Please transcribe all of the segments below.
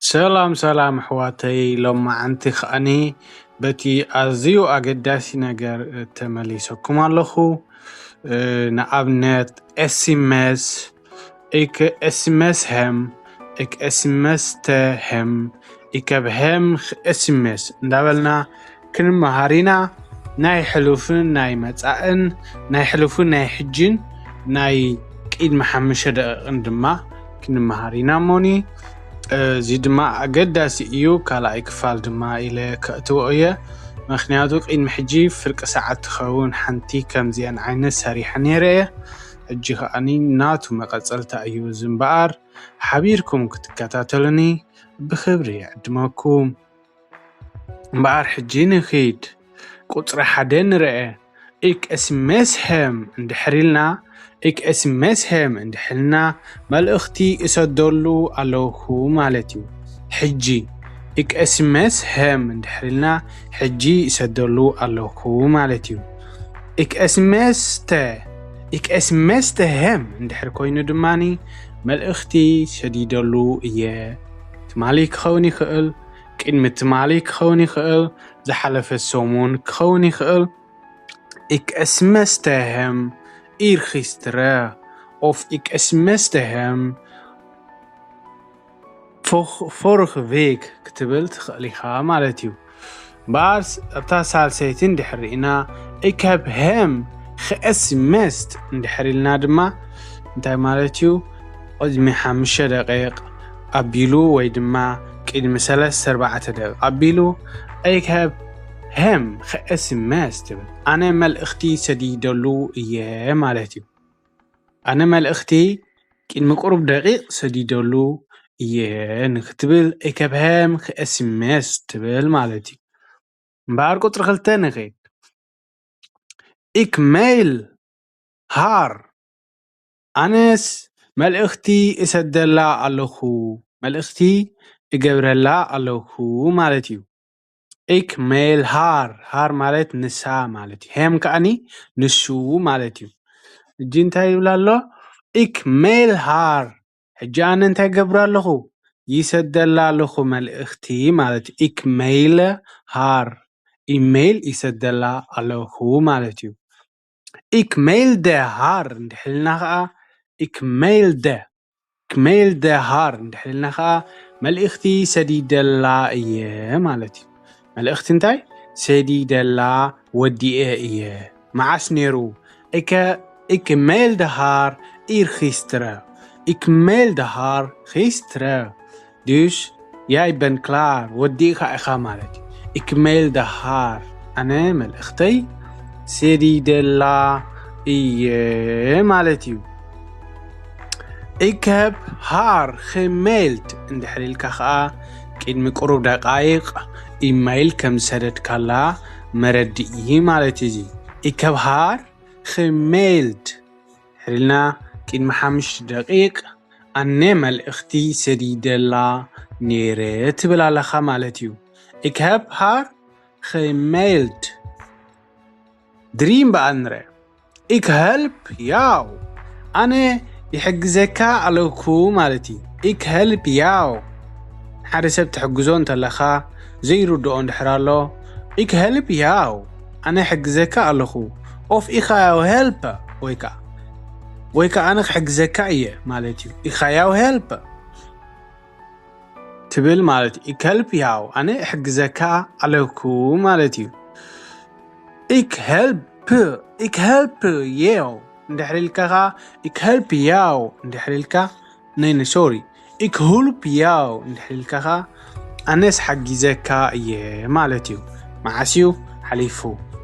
ሰላም ሰላም ኣሕዋተይ፣ ሎማዓንቲ ከኣኒ በቲ ኣዝዩ ኣገዳሲ ነገር ተመሊሰኩም ኣለኹ። እ፣ ንኣብነት ኤስኤምኤስ፣ ኢክ ኤስኤምኤስ ሄም፣ ኢክ ኤስኤምኤስ ተ ሄም፣ ኢከብ ሄም ኤስኤምኤስ እንዳበልና ክንመሃር ኢና። ናይ ሕሉፍን ናይ መጻእን፣ ናይ ሕሉፍን ናይ ሕጅን፣ ናይ ቅድሚ ሓሙሽተ ደቂቕን ድማ ክንመሃር ኢና እሞኒ። እዚ ድማ ኣገዳሲ እዩ። ካልኣይ ክፋል ድማ ኢለ ከእትዎ እየ። ምኽንያቱ ቅድሚ ሕጂ ፍርቂ ሰዓት ትኸውን ሓንቲ ከምዚአን ዓይነት ሰሪሐ ነይረ እየ። ሕጂ ከኣኒ ናቱ መቐጸልታ እዩ። እዚ እምበኣር ሓቢርኩም ክትከታተሉኒ ብኽብሪ ይዕድመኩም። እምበኣር ሕጂ ንኺድ። ቁጽሪ ሓደ ንርአ። ኢክ ኤስኤምኤስ ሄም እንድሕር ኢልና፣ ኢክ ኤስኤምኤስ ሄም እንድሕር ኢልና፣ መልእኽቲ እሰደሉ ኣለኹ ማለት እዩ። ሕጂ፣ ኢክ ኤስኤምኤስ ሄም እንድሕር ኢልና፣ ሕጂ እሰደሉ ኣለኹ ማለት እዩ። ኢክ ኤስኤምኤስ ተ፣ ኢክ ኤስኤምኤስ ተ ሄም እንድሕር ኮይኑ ድማኒ፣ መልእኽቲ ሰዲደሉ እየ። ትማሊ ክኸውን ይኽእል፣ ቅድሚ ትማሊ ክኸውን ይኽእል፣ ዝሓለፈ ሰሙን ክኸውን ይኽእል። ኢክ ኤስኤምኤስ ተ ሄም ኢር ጊስተረ ኦፍ ኢክ ኤስኤምኤስ ተ ሄም ፎ-፣ ፎርኽ ቬክ ክትብል ትኽእል ኢኻ ማለት እዩ። እምበኣር ኣብታ ሳልሰይቲ እንድሕር ርኢና፣ ኢክ ሄብ ሄም ኸኤስኤምኤስት እንድሕር ኢልና ድማ እንታይ ማለት እዩ? ቅድሚ ሓሙሽተ ደቂቕ ኣቢሉ ወይ ድማ ቅድሚ ሰለስተ ኣርባዕተ ደቂቕ ኣቢሉ፣ ኢክ ሄብ ሄም ኸኤስኤምኤስት ትብል። ኣነ መልእኽቲ ሰዲደሉ እየ ማለት እዩ። ኣነ መልእኽቲ ቅድሚ ቁሩብ ደቂቕ ሰዲደሉ እየ ንክትብል፣ ኢክ ሄብ ሄም ኸኤስኤምኤስት ትብል ማለት እዩ። እምበኣር ቁጽሪ ክልተ ንኺድ። ኢክ ሜይል ሃር፣ ኣነስ መልእኽቲ እሰደላ ኣለኹ፣ መልእኽቲ እገብረላ ኣለኹ ማለት እዩ። ኢክ ሜይል ሃር፣ ሃር ማለት ንሳ ማለት እዩ። ሄም ከኣኒ ንሱ ማለት እዩ። ሕጂ እንታይ ይብል ኣሎ? ኢክ ሜይል ሃር። ሕጂ ኣነ እንታይ ገብር ኣለኹ? ይሰደላ ኣለኹ መልእኽቲ ማለት እዩ። ኢክ ሜይል ሃር፣ ኢሜይል ይሰደላ ኣለኹ ማለት እዩ። ኢክ ሜይል ደ ሃር እንድሕልና ኸኣ፣ ኢክ ሜይል ደ፣ ኢክ ሜይል ደ ሃር እንድሕልና ኸኣ፣ መልእኽቲ ሰዲደላ እየ ማለት እዩ። መልእኽቲ እንታይ? ሰዲደላ ወዲኤ እየ። መዓስ ነይሩ? ኢከ፣ ኢክ ሜይል ደ ሃር ኢር ጊስተረ። ኢክ ሜይል ደ ሃር ጊስተረ። Dus, jij bent klaar, ወዲእካ ኢኻ ማለት እዩ። ኢክ ሜይል ደ ሃር፣ ኣነ መልእኽተይ ሰዲደላ እየ ማለት እዩ። ኢክ ሄብ ሃር ጌሜይልድ እንድሕር ኢልካ ኸኣ፣ ቅድሚ ቁሩብ ደቃይቕ ኢሜይል ከም ዝሰደድካላ መረድኢ ማለት እዩ። ኢክ ሄብ ሃር ጌሜይልድ እንድሕር ኢልና፣ ቅድሚ ሓሙሽተ ደቂቕ ኣነ መልእኽቲ ሰዲደላ ነይረ ትብል ኣለኻ ማለት እዩ። ኢክ ሄብ ሃር ጌሜይልድ። ድሪም በኣንረ። ኢክ ሄልፕ ያው፣ ኣነ ይሕግዘካ ኣለኩ ማለት እዩ። ኢክ ሄልፕ ያው፣ ሓደ ሰብ ትሕግዞ እንተለኻ ዘይርድኦ እንድሕር ኣሎ፣ ኢክ ሄልፕ ያው፣ ኣነ ይሕግዘካ ኣለኹ። ኦፍ ኢኻ ያው ሄልፕ፣ ወይ ከዓ፣ ወይ ከዓ ኣነ ክሕግዘካ እየ ማለት እዩ። ኢኻ ያው ሄልፕ ትብል ማለት እዩ። ኢክ ሄልፕ ያው፣ ኣነ እሕግዘካ ኣለኩ ማለት እዩ። ኢክ ሄልፕ፣ ኢክ ሄልፕ የው እንድሕር ኢልካ ኸዓ፣ ኢክ ሄልፕ ያው እንድሕር ኢልካ፣ ነይ፣ ነይ፣ ሶሪ፣ ኢክ ሁልፕ ያው እንድሕር ኢልካ ኸዓ፣ ኣነስ ሓጊዘካ እየ ማለት እዩ። መዓስ እዩ ሓሊፉ?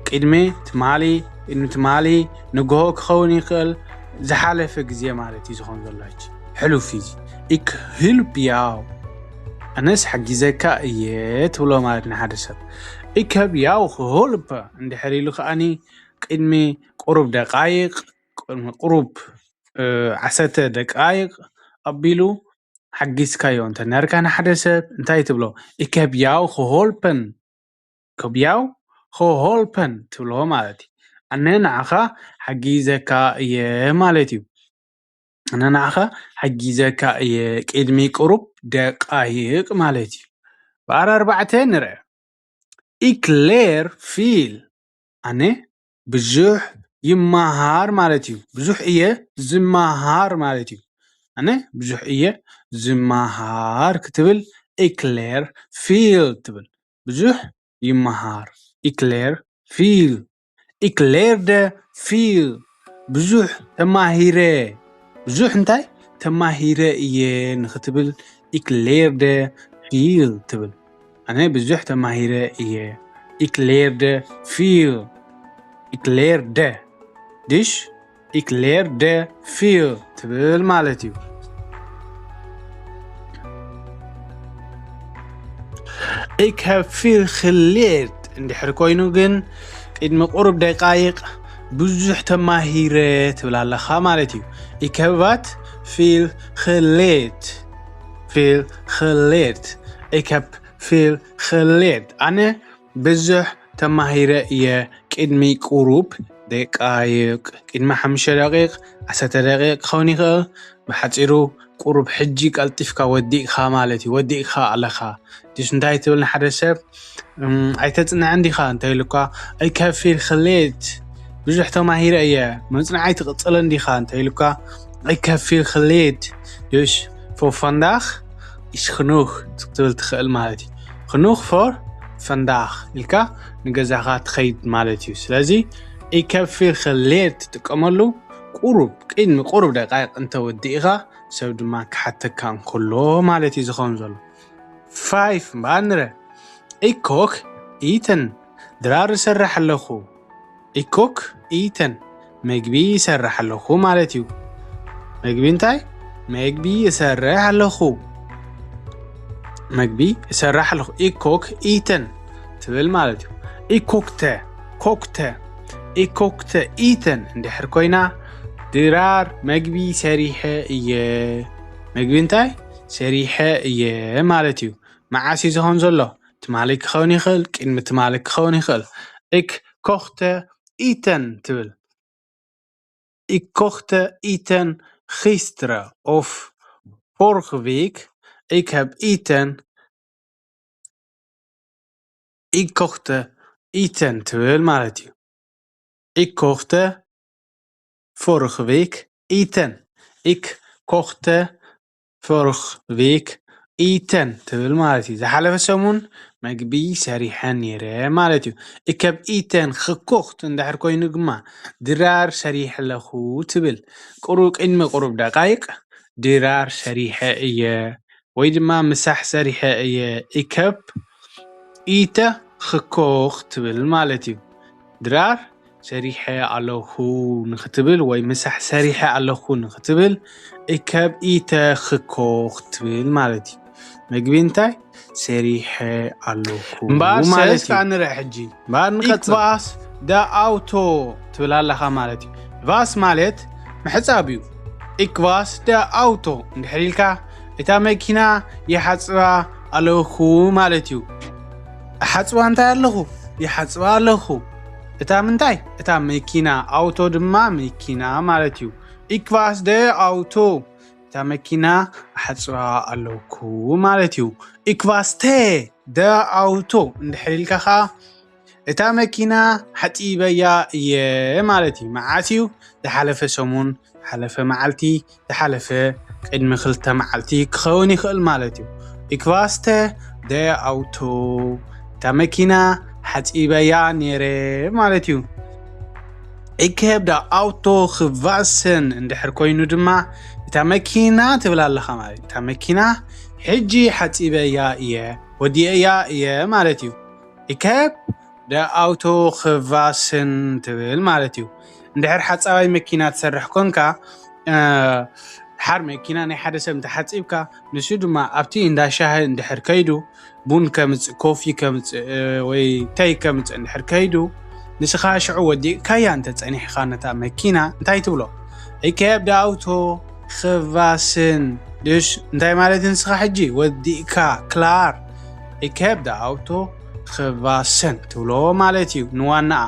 ቅድሚ ትማሊ፣ ቅድሚ ትማሊ ንግሆ ክኸውን ይኽእል፣ ዝሓለፈ ግዜ ማለት እዩ ዝኾን ዘሎ። ሕጂ ሕሉፍ እዩ። ኢክ ሂልፕ ያው፣ ኣነስ ሓጊዘካ እየ ትብሎ ማለት ንሓደ ሰብ። ኢክ ሄብ ያው ክሆልፕ እንድሕር ኢሉ ከኣኒ፣ ቅድሚ ቁሩብ ደቃይቕ፣ ቅድሚ ቁሩብ፣ እ፣ ዓሰርተ ደቃይቕ ኣቢሉ ሓጊዝካዮ እንተ ነርካ ንሓደ ሰብ እንታይ ትብሎ? ኢክ ሄብ ያው ክሆልፐን፣ ኢክ ሄብ ያው ክሆልፐን ትብሎ ማለት እዩ። ኣነ ንዓኻ ሓጊዘካ እየ ማለት እዩ። ኣነ ንዓኻ ሓጊዘካ እየ፣ ቅድሚ ቁሩብ ደቃይቕ ማለት እዩ። በኣር ኣርባዕተ ንርአ። Ik leer veel። ኣነ ብዙሕ ይመሃር ማለት እዩ። ብዙሕ እየ ዝመሃር ማለት እዩ። ኣነ ብዙሕ እየ ዝመሃር ክትብል ik leer veel ትብል። ብዙሕ ይመሃር። Ik leer veel። Ik leerde veel። ብዙሕ ተማሂረ። ብዙሕ እንታይ? ተማሂረ እየ ንኽትብል ik leerde veel ትብል። ኣነ ብዙሕ ተማሂረ እየ። Ik leerde veel. Ik leerde. Dus ik leerde veel ትብል ማለት እዩ። Ik heb veel geleerd እንድሕር ኮይኑ ግን ቅድሚ ቁሩብ ደቃይቕ ብዙሕ ተማሂረ ትብል ኣለኻ ማለት እዩ። Ik heb wat? Veel geleerd. Veel geleerd. Ik heb veel geleerd. ኣነ ብዙሕ ተማሂረ እየ ቅድሚ ቁሩብ ደቃይቕ፣ ቅድሚ ሓሙሽተ ደቂቕ፣ ዓሰርተ ደቂቕ ክኸውን ይኽእል። ብሓጺሩ ቁሩብ ሕጂ ቀልጢፍካ ወዲእካ ማለት እዩ። ወዲእካ ኣለኻ። ድስ እንታይ ትብል ንሓደ ሰብ፣ እም፣ ኣይተጽንዐን ዲኻ እንተ ኢሉካ፣ ኣይከፊል ክሌት ብዙሕ ተማሂረ እየ፣ ምጽናዓይ ትቕጽለን ዲኻ እንተ ኢሉካ፣ ኣይከፊል ክሌት ድሽ ፎ ፋንዳኽ ኢሽ ክኑኽ ክትብል ትኽእል ማለት እዩ። ክኑኽ ፎር ፈንዳኽ ኢልካ ንገዛኻ ትኸይድ ማለት እዩ። ስለዚ፣ ኣይከፊል ክሌት ትጥቀመሉ ቁሩብ፣ ቅድሚ ቁሩብ ደቃይቕ እንተ ወዲእኻ፣ ሰብ ድማ ክሓተካ እንከሎ ማለት እዩ ዝኸውን ዘሎ። ፋይፍ እምበኣር ንረ። Ik kook eten. ድራር እሰርሕ ኣለኹ። Ik kook eten. መግቢ ይሰርሕ ኣለኹ ማለት እዩ። መግቢ እንታይ? መግቢ እሰርሕ ኣለኹ። መግቢ እሰርሕ ኣለኹ። Ik kook eten ትብል ማለት እዩ። Ik kookte. Kookte. Ik kookte eten እንድሕር ኮይና፣ ድራር መግቢ ሰሪሐ እየ። መግቢ እንታይ? ሰሪሐ እየ ማለት እዩ። መዓስ እዩ ዝኸውን ዘሎ? ትማሊ ክኸውን ይኽእል፣ ቅድሚ ትማሊ ክኸውን ይኽእል። Ik kookte eten ትብል። Ik kookte eten gisteren of vorige week. Ik heb eten. Ik kookte eten ትብል ማለት እዩ። Ik kookte vorige week eten. Ik kookte vorige week eten ትብል ማለት እዩ። ዝሓለፈ ሰሙን መግቢ ሰሪሐ ነይረ ማለት እዩ። Ik heb eten gekocht እንድሕር ኮይኑ ድማ ድራር ሰሪሐ ኣለኹ ትብል። ቁሩብ ቅድሚ ቁሩብ ደቃይቅ ድራር ሰሪሐ እየ ወይ ድማ ምሳሕ ሰሪሐ እየ። Ik heb eten gekocht ትብል ማለት እዩ። ድራር ሰሪሐ ኣለኹ ንኽትብል ወይ ምሳሕ ሰሪሐ ኣለኹ ንኽትብል Ik heb eten gekocht ትብል ማለት እዩ። መግቢ እንታይ ሰሪሐ ኣለኹ እምበኣር ማለት ሰስ እዩ። ከኣ ንርአ ሕጂ። እምበኣር ንቐጽል። Ik was de auto ትብል ኣለኻ ማለት እዩ። Was ማለት ምሕጻብ እዩ። Ik was de auto እንድሕር ኢልካ እታ መኪና ይሓጽባ ኣለኹ ማለት እዩ። እሓጽባ እንታይ ኣለኹ? ይሓጽባ ኣለኹ። እታ ምንታይ? እታ መኪና፣ ኣውቶ ድማ መኪና ማለት እዩ። Ik was de auto እታ መኪና እሓጽባ ኣለኹ ማለት እዩ። Ik was de auto እንድሕር ኢልካ ኸኣ እታ መኪና ሓጺበያ እየ ማለት እዩ። መዓስ እዩ? ዝሓለፈ ሰሙን፣ ዝሓለፈ መዓልቲ፣ ዝሓለፈ ቅድሚ ክልተ መዓልቲ ክኸውን ይኽእል ማለት እዩ። Ik was de auto እታ መኪና ሓጺበያ ነይረ ማለት እዩ። Ik heb de auto gewassen እንድሕር ኮይኑ ድማ እታ መኪና ትብል ኣለኻ ማለት እዩ። እታ መኪና ሕጂ ሓጺበያ እየ፣ ወዲኤያ እየ ማለት እዩ። Ik heb de auto gewassen ትብል ማለት እዩ። እንድሕር ሓጻባይ መኪና ትሰርሕ ኮንካ፣ እ፣ ድሓር መኪና ናይ ሓደ ሰብ እንተሓጺብካ፣ ንሱ ድማ ኣብቲ እንዳ ሻሂ እንድሕር ከይዱ፣ ቡን ከምጽእ፣ ኮፊ ከምጽእ፣ እ፣ ወይ ተይ ከምጽእ እንድሕር ከይዱ፣ ንስኻ ሽዑ ወዲእካያ እንተ ጸኒሕኻ ነታ መኪና፣ እንታይ ትብሎ? Ik heb de auto gewassen። ድሽ እንታይ ማለት ንስኻ ሕጂ? ወዲእካ፣ ክላር። Ik heb de auto gewassen ትብሎ ማለት እዩ፣ ንዋናኣ።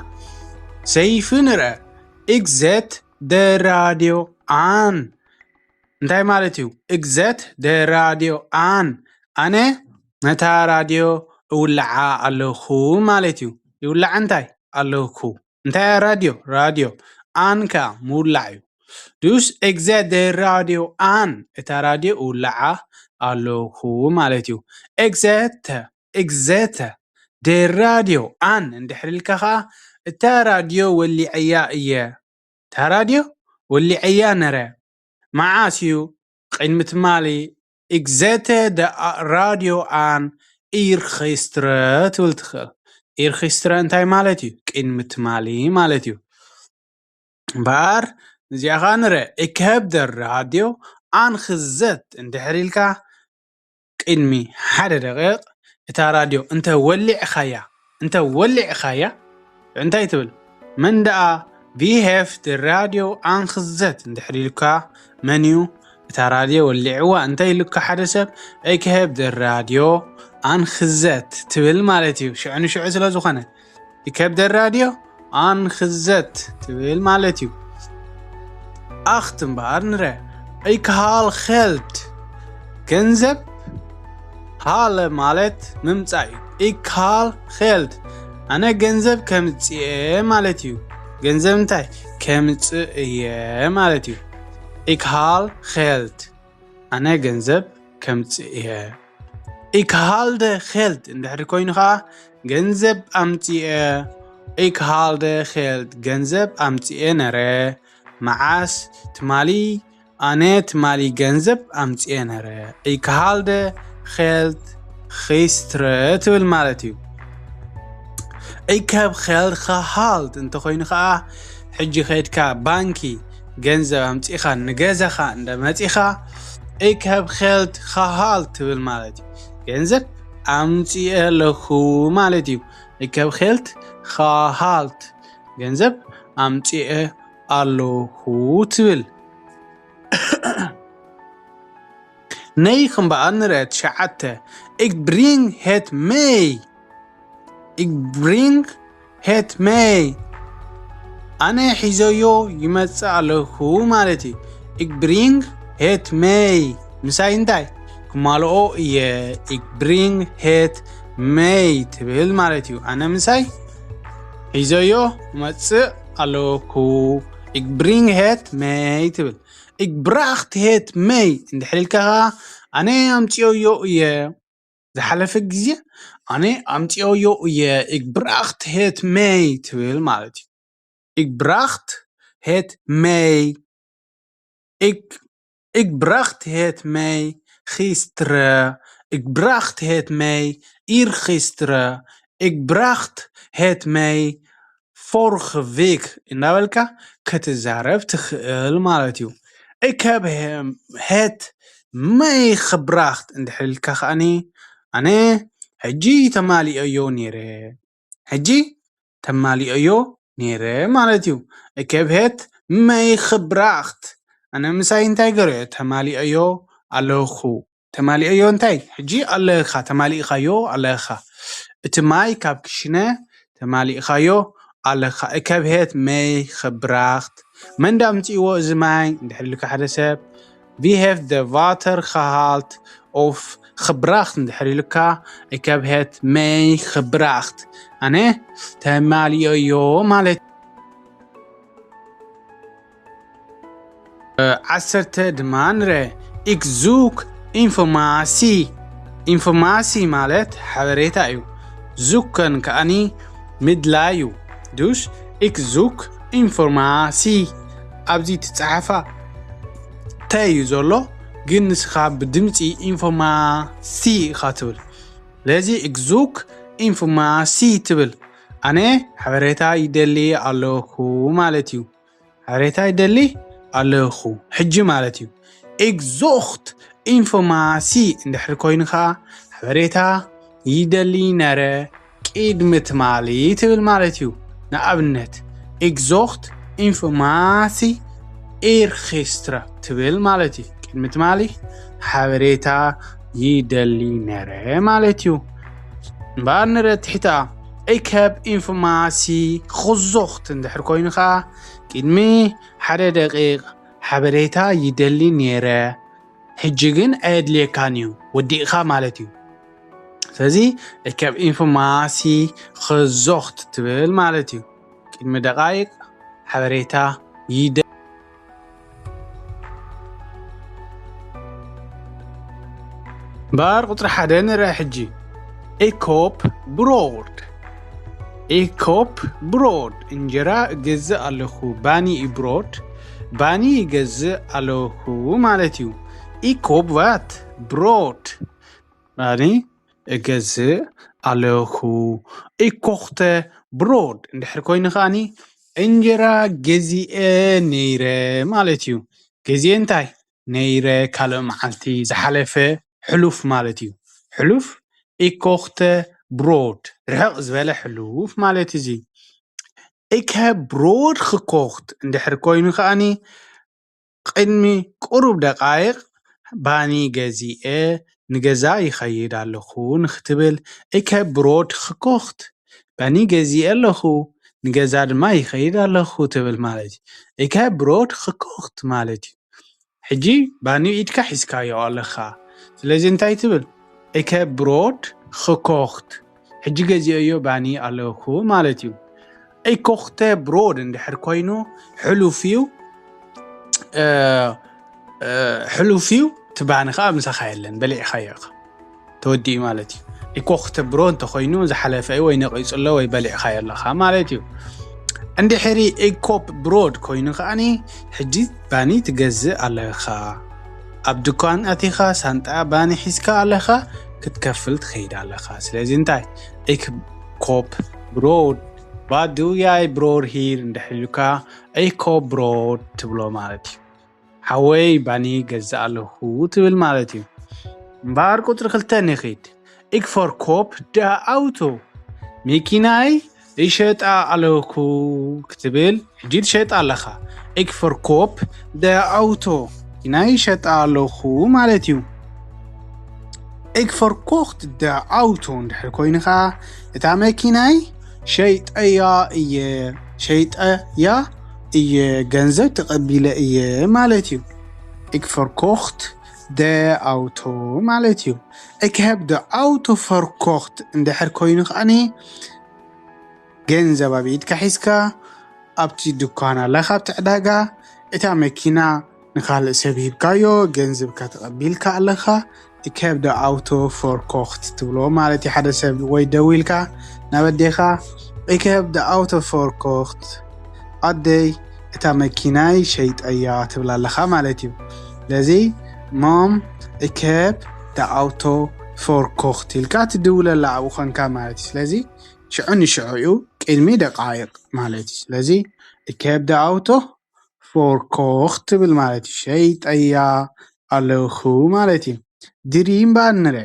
ሰይፊ ንርአ። Ik zet de radio aan. እንታይ ማለት እዩ? Ik zet de radio aan. ኣነ ነታ ራድዮ እውልዓ ኣለኹ ማለት እዩ። ይውልዓ እንታይ ኣለኹ? እንታይ እያ ራድዮ? ራድዮ። Aan ከኣ ምውላዕ እዩ። Dus ik zet de radio aan. እታ ራድዮ እውልዓ ኣለኹ ማለት እዩ። Ik zet, ik zet de radio aan እንድሕር ኢልካ ከኣ እታ ራድዮ ወሊዐያ እየ። እታ ራድዮ ወሊዐያ ነረ። መዓስ እዩ? ቅድሚ ትማሊ። Ik zette de a- radio aan eergisteren ትብል ትኽእል። Eergisteren እንታይ ማለት እዩ? ቅድሚ ትማሊ ማለት እዩ። እምበኣር እዚኣ ኸዓ ንረ። Ik heb de radio aangezet እንድሕር ኢልካ ቅድሚ ሓደ ደቂቕ እታ ራድዮ እንተ ወሊዕኻያ፣ እንተ ወሊዕኻያ እንታይ ትብል? መን ደኣ? Wie heeft de radio aangezet እንድሕር ኢልካ መን እዩ እታ ራድዮ ወሊዕዋ? እንተ ኢሉካ ሓደ ሰብ፣ Ik heb de radio aangezet ትብል ማለት እዩ። ሽዑ ንሽዑ ስለ ዝኾነ Ik heb de radio aangezet ትብል ማለት እዩ። Acht እምበኣር ንረ። Ik haal geld. ገንዘብ ሃለ ማለት ምምጻእ እዩ። Ik haal geld. ኣነ ገንዘብ ከምጽእ እየ ማለት እዩ። ገንዘብ እንታይ? ከምጽእ እየ ማለት እዩ። Ik haal geld. ኣነ ገንዘብ ከምጽእ እየ። Ik haalde geld እንድሕር ኮይኑ ኸዓ ገንዘብ ኣምጺኤ። Ik haalde geld ገንዘብ ኣምጺኤ ነረ። መዓስ? ትማሊ። ኣነ ትማሊ ገንዘብ ኣምጺኤ ነረ። Ik haalde geld gisteren ትብል ማለት እዩ። Ik heb geld gehaald እንተኾይኑ ኸዓ ሕጂ ኸድካ ባንኪ ገንዘብ ኣምጺኻ ንገዛኻ እንደ መጺኻ Ik heb geld gehaald ትብል ማለት እዩ። ገንዘብ ኣምጺኤ ኣለኹ ማለት እዩ። Ik heb geld gehaald ገንዘብ ኣምጺኤ ኣለኹ ትብል። Negen እምበኣር ንርኣ። ትሽዓተ። Ik breng het mee. Ik breng het mee. ኣነ ሒዘዮ ይመጽእ ኣለኹ ማለት እዩ። Ik breng het mee. ምሳይ እንታይ ክማልኦ እየ? Ik breng het mee ትብል ማለት እዩ። ኣነ ምሳይ ሒዘዮ መጽእ ኣለኩ። Ik breng het mee ትብል። Ik bracht het mee እንድሕር ኢልካ ኸዓ ኣነ ኣምጽኦዮ እየ። ዝሓለፈ ግዜ ኣነ ኣምጽኦዮ እየ። Ik bracht het mee ትብል ማለት እዩ። Ik bracht het mee. Ik, ik bracht het mee gisteren. Ik bracht het mee eergisteren. Ik bracht het mee vorige week. እናበልካ ክትዛረብ ትኽእል ማለት እዩ። Ik heb hem het meegebracht እንድሕር ኢልካ ከኣኒ ኣነ ሕጂ ተማሊኦዮ ነይረ። ሕጂ ተማሊኦዮ ነይረ ማለት እዩ። Ik heb het meegebracht. ኣነ ምሳይ እንታይ ገርዮ? ተማሊኦዮ ኣለኹ። ተማሊኦዮ እንታይ? ሕጂ ኣለኻ፣ ተማሊእኻዮ ኣለኻ። እቲ ማይ ካብ ክሽነ ተማሊእኻዮ ኣለኻ። Ik heb het meegebracht. መን ዳ ኣምጺእዎ እዚ ማይ? እንድሕር ኢሉካ ሓደ ሰብ፣ Wie heeft de water gehaald of gebracht እንድሕር ኢሉካ፣ Ik heb het meegebracht. ኣነ ተማሊኦዮ ማለት። ዓሰርተ ድማ ንረ። Ik zoek informatie. ኢንፎርማሲ ማለት ሓበሬታ እዩ። Zoeken ከኣኒ ምድላይ እዩ። Dus ik zoek informatie. ኣብዚ ትጸሓፋ ተ እዩ ዘሎ፣ ግን ንስኻ ብድምጺ ኢንፎርማሲ ኢኻ ትብል። ስለዚ ik zoek informatie ትብል። ኣነ ሓበሬታ ይደሊ ኣለኹ ማለት እዩ። ሓበሬታ ይደሊ ኣለኹ ሕጂ ማለት እዩ። Ik zocht informatie እንድሕር ኮይኑ ኸዓ ሓበሬታ ይደሊ ነረ ቅድሚ ትማሊ ትብል ማለት እዩ። ንኣብነት ik zocht informatie eergisteren ትብል ማለት እዩ። ቅድሚ ትማሊ ሓበሬታ ይደሊ ነረ ማለት እዩ። እምበኣር ንረ ትሕታ ik heb informatie gezocht እንድሕር ኮይኑ ኸዓ ቅድሚ ሓደ ደቂቕ ሓበሬታ ይደሊ ነይረ፣ ሕጂ ግን ኣየድልየካን እዩ፣ ወዲእኻ ማለት እዩ። ስለዚ እከብ ኢንፎርማሲ ክዞኽት ትብል ማለት እዩ። ቅድሚ ደቃይቅ ሓበሬታ ይደ ባር ቁፅሪ ሓደ ንርአ ሕጂ። ኢኮፕ ብሮድ። ኢኮፕ ብሮድ፣ እንጀራ እገዝእ ኣለኹ። ባኒ ብሮድ፣ ባኒ ይገዝእ ኣለኹ ማለት እዩ። ኢኮፕ ቫት ብሮድ፣ ባኒ እገዝእ ኣለኹ። ኢኮኽተ ብሮድ እንድሕር ኮይኑ ከዓኒ እንጀራ ገዚኤ ነይረ ማለት እዩ። ገዚኤ እንታይ? ነይረ፣ ካልእ መዓልቲ፣ ዝሓለፈ፣ ሕሉፍ ማለት እዩ። ሕሉፍ ኢኮኽተ ብሮድ፣ ርሕቕ ዝበለ ሕሉፍ ማለት እዚ። ኢከ ብሮድ ክኮኽት እንድሕር ኮይኑ ከዓኒ ቅድሚ ቁሩብ ደቃይቕ ባኒ ገዚኤ ንገዛ ይኸይድ ኣለኹ ንክትብል ኢከ ብሮድ ክኮኽት፣ ባኒ ገዚኤ ኣለኹ ንገዛ ድማ ይኸይድ ኣለኹ ትብል ማለት እዩ። ኢከ ብሮድ ክኮኽት ማለት እዩ። ሕጂ ባኒ ኢድካ ሒዝካዮ ኣለኻ። ስለዚ እንታይ ትብል? ኢከ ብሮድ ክኮኽት፣ ሕጂ ገዚኦዮ ባኒ ኣለኹ ማለት እዩ። ኢኮኽተ ብሮድ እንድሕር ኮይኑ ሕሉፍ እዩ፣ እ፣ እ፣ ሕሉፍ እዩ። እቲ ባኒ ከዓ ምሳኻ የለን፣ በሊዕኻዮ ኢኻ፣ ተወዲኡ ማለት እዩ። ኢኮኽተ ብሮ እንተኮይኑ ዝሓለፈ እዩ ወይ ነቂፁ ኣሎ ወይ በሊዕኻዮ ኣለኻ ማለት እዩ። እንድሕሪ ኢኮፕ ብሮድ ኮይኑ ከዓኒ ሕጂ ባኒ ትገዝእ ኣለኻ። ኣብ ድኳን ኣቲኻ ሳንጣ ባኒ ሒዝካ ኣለኻ፣ ክትከፍል ትኸይድ ኣለኻ። ስለዚ እንታይ? ኢኮፕ ብሮድ፣ ባዱያይ ብሮድ ሂር እንድሕር ኢሉካ ኢኮፕ ብሮድ ትብሎ ማለት እዩ። ሓወይ ባኒ ገዝእ ኣለኹ ትብል ማለት እዩ። እምበኣር ቁፅሪ ክልተ ንኺድ። ኢክ ፈርኮፕ ደ ኣውቶ፣ መኪናይ ይሸጣ ኣለኹ ክትብል ሕጂ ትሸጣ ኣለኻ። ኢክ ፈርኮፕ ደ ኣውቶ፣ መኪናይ ይሸጣ ኣለኹ ማለት እዩ። ኢክ ፈርኮኽት ደ ኣውቶ እንድሕር ኮይኑ ኸዓ እታ መኪናይ ሸይጠያ እየ፣ ሸይጠያ እየ፣ ገንዘብ ተቐቢለ እየ ማለት እዩ። ኢክ ፈርኮኽት ደ ኣውቶ ማለት እዩ። ኢክ ሄብ ደ ኣውቶ ፈርኮኽት እንድሕር ኮይኑ ከዓኒ ገንዘብ ኣብ ኢድካ ሒዝካ ኣብቲ ድኳን ኣለኻ፣ ኣብቲ ዕዳጋ እታ መኪና ንኻልእ ሰብ ሂብካዮ፣ ገንዘብካ ተቐቢልካ ኣለኻ። ኢክ ሄብ ደ ኣውቶ ፈርኮኽት ትብሎ ማለት እዩ። ሓደ ሰብ ወይ ደዊልካ ናብ ኣዴኻ፣ ኢክ ሄብ ደ ኣውቶ ፈርኮኽት፣ ኣደይ እታ መኪናይ ሸይጠያ ትብል ኣለኻ ማለት እዩ። ስለዚ ሞም ኢክ ሄብ ደ ኣውቶ ፈርኮኽት ኢልካ ትድውለላ ኣብኡ ኾንካ ማለት እዩ። ስለዚ ሽዑ ንሽዑ እዩ ቅድሚ ደቃይቕ ማለት እዩ። ስለዚ ኢክ ሄብ ደ ኣውቶ ፈርኮኽት ትብል ማለት እዩ። ሸይጠያ ኣለኹ ማለት እዩ። ድሪም ባንረ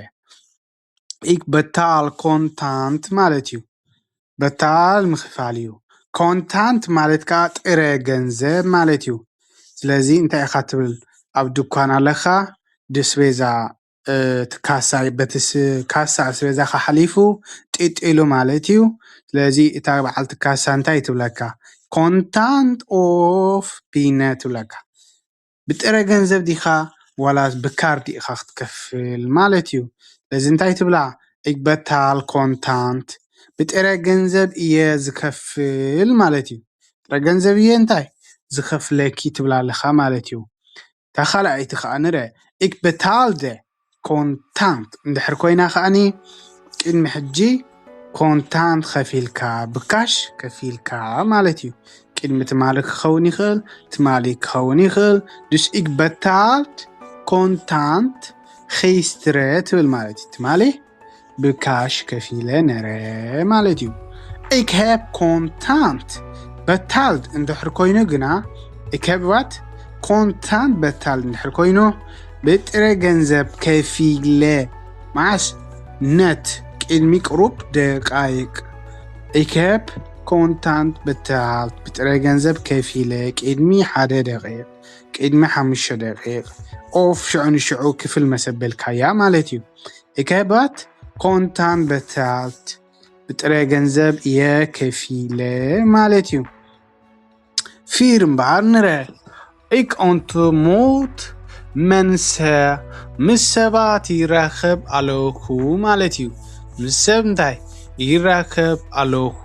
ኢክ በታል ኮንታንት ማለት እዩ። በታል ምኽፋል እዩ። ኮንታንት ማለት ከዓ ጥረ ገንዘብ ማለት እዩ። ስለዚ እንታይ ኢኻ ትብል? ኣብ ድኳን ኣለኻ፣ ድስቤዛ፣ እ፣ እቲ ካሳ፣ በቲ ስ-፣ ካሳ ኣስቤዛኻ ሓሊፉ ጢጥ ኢሉ ማለት እዩ። ስለዚ እታ በዓልቲ ካሳ እንታይ ትብለካ? ኮንታንት ኦፍ ፒነ ትብለካ። ብጥረ ገንዘብ ዲኻ ዋላ ብካርድ ኢኻ ክትከፍል ማለት እዩ። ስለዚ እንታይ ትብላ? ኢክ በታል ኮንታንት፣ ብጥረ ገንዘብ እየ ዝከፍል ማለት እዩ። ጥረ ገንዘብ እየ እንታይ? ዝኸፍለኪ ትብላ ኣለኻ ማለት እዩ። እታ ካልኣይቲ ከዓ ንረ፣ ኢክ በታልደ ኮንታንት እንድሕር ኮይና ከዓኒ ቅድሚ ሕጂ ኮንታንት ከፊልካ፣ ብካሽ ከፊልካ ማለት እዩ። ቅድሚ ትማሊ ክኸውን ይኽእል፣ ትማሊ ክኸውን ይኽእል። Dus ik betaald contant gisteren ትብል ማለት እዩ። ትማሊ ብካሽ ከፊለ ነረ ማለት እዩ። Ik heb contant betaald እንድሕር ኮይኑ ግና፣ ik heb wat contant betaald እንድሕር ኮይኑ፣ ብጥረ ገንዘብ ከፊለ፣ መዓስ? ነት ቅድሚ ቅሩብ ደቃይቅ። Ik heb contant betaald፣ ብጥረ ገንዘብ ከፊለ ቅድሚ ሓደ ደቂቕ፣ ቅድሚ ሓሙሽተ ደቂቕ፣ ኦፍ ሽዑ ንሽዑ ክፍል መሰበልካያ ማለት እዩ። Ik heb wat contant betaald፣ ብጥረ ገንዘብ እየ ከፊለ ማለት እዩ። ፊር እምበኣር ንረ Ik ontmoet mensen, ምስ ሰባት ይራኸብ ኣለኹ ማለት እዩ። ምስ ሰብ እንታይ ይራኸብ ኣለኹ?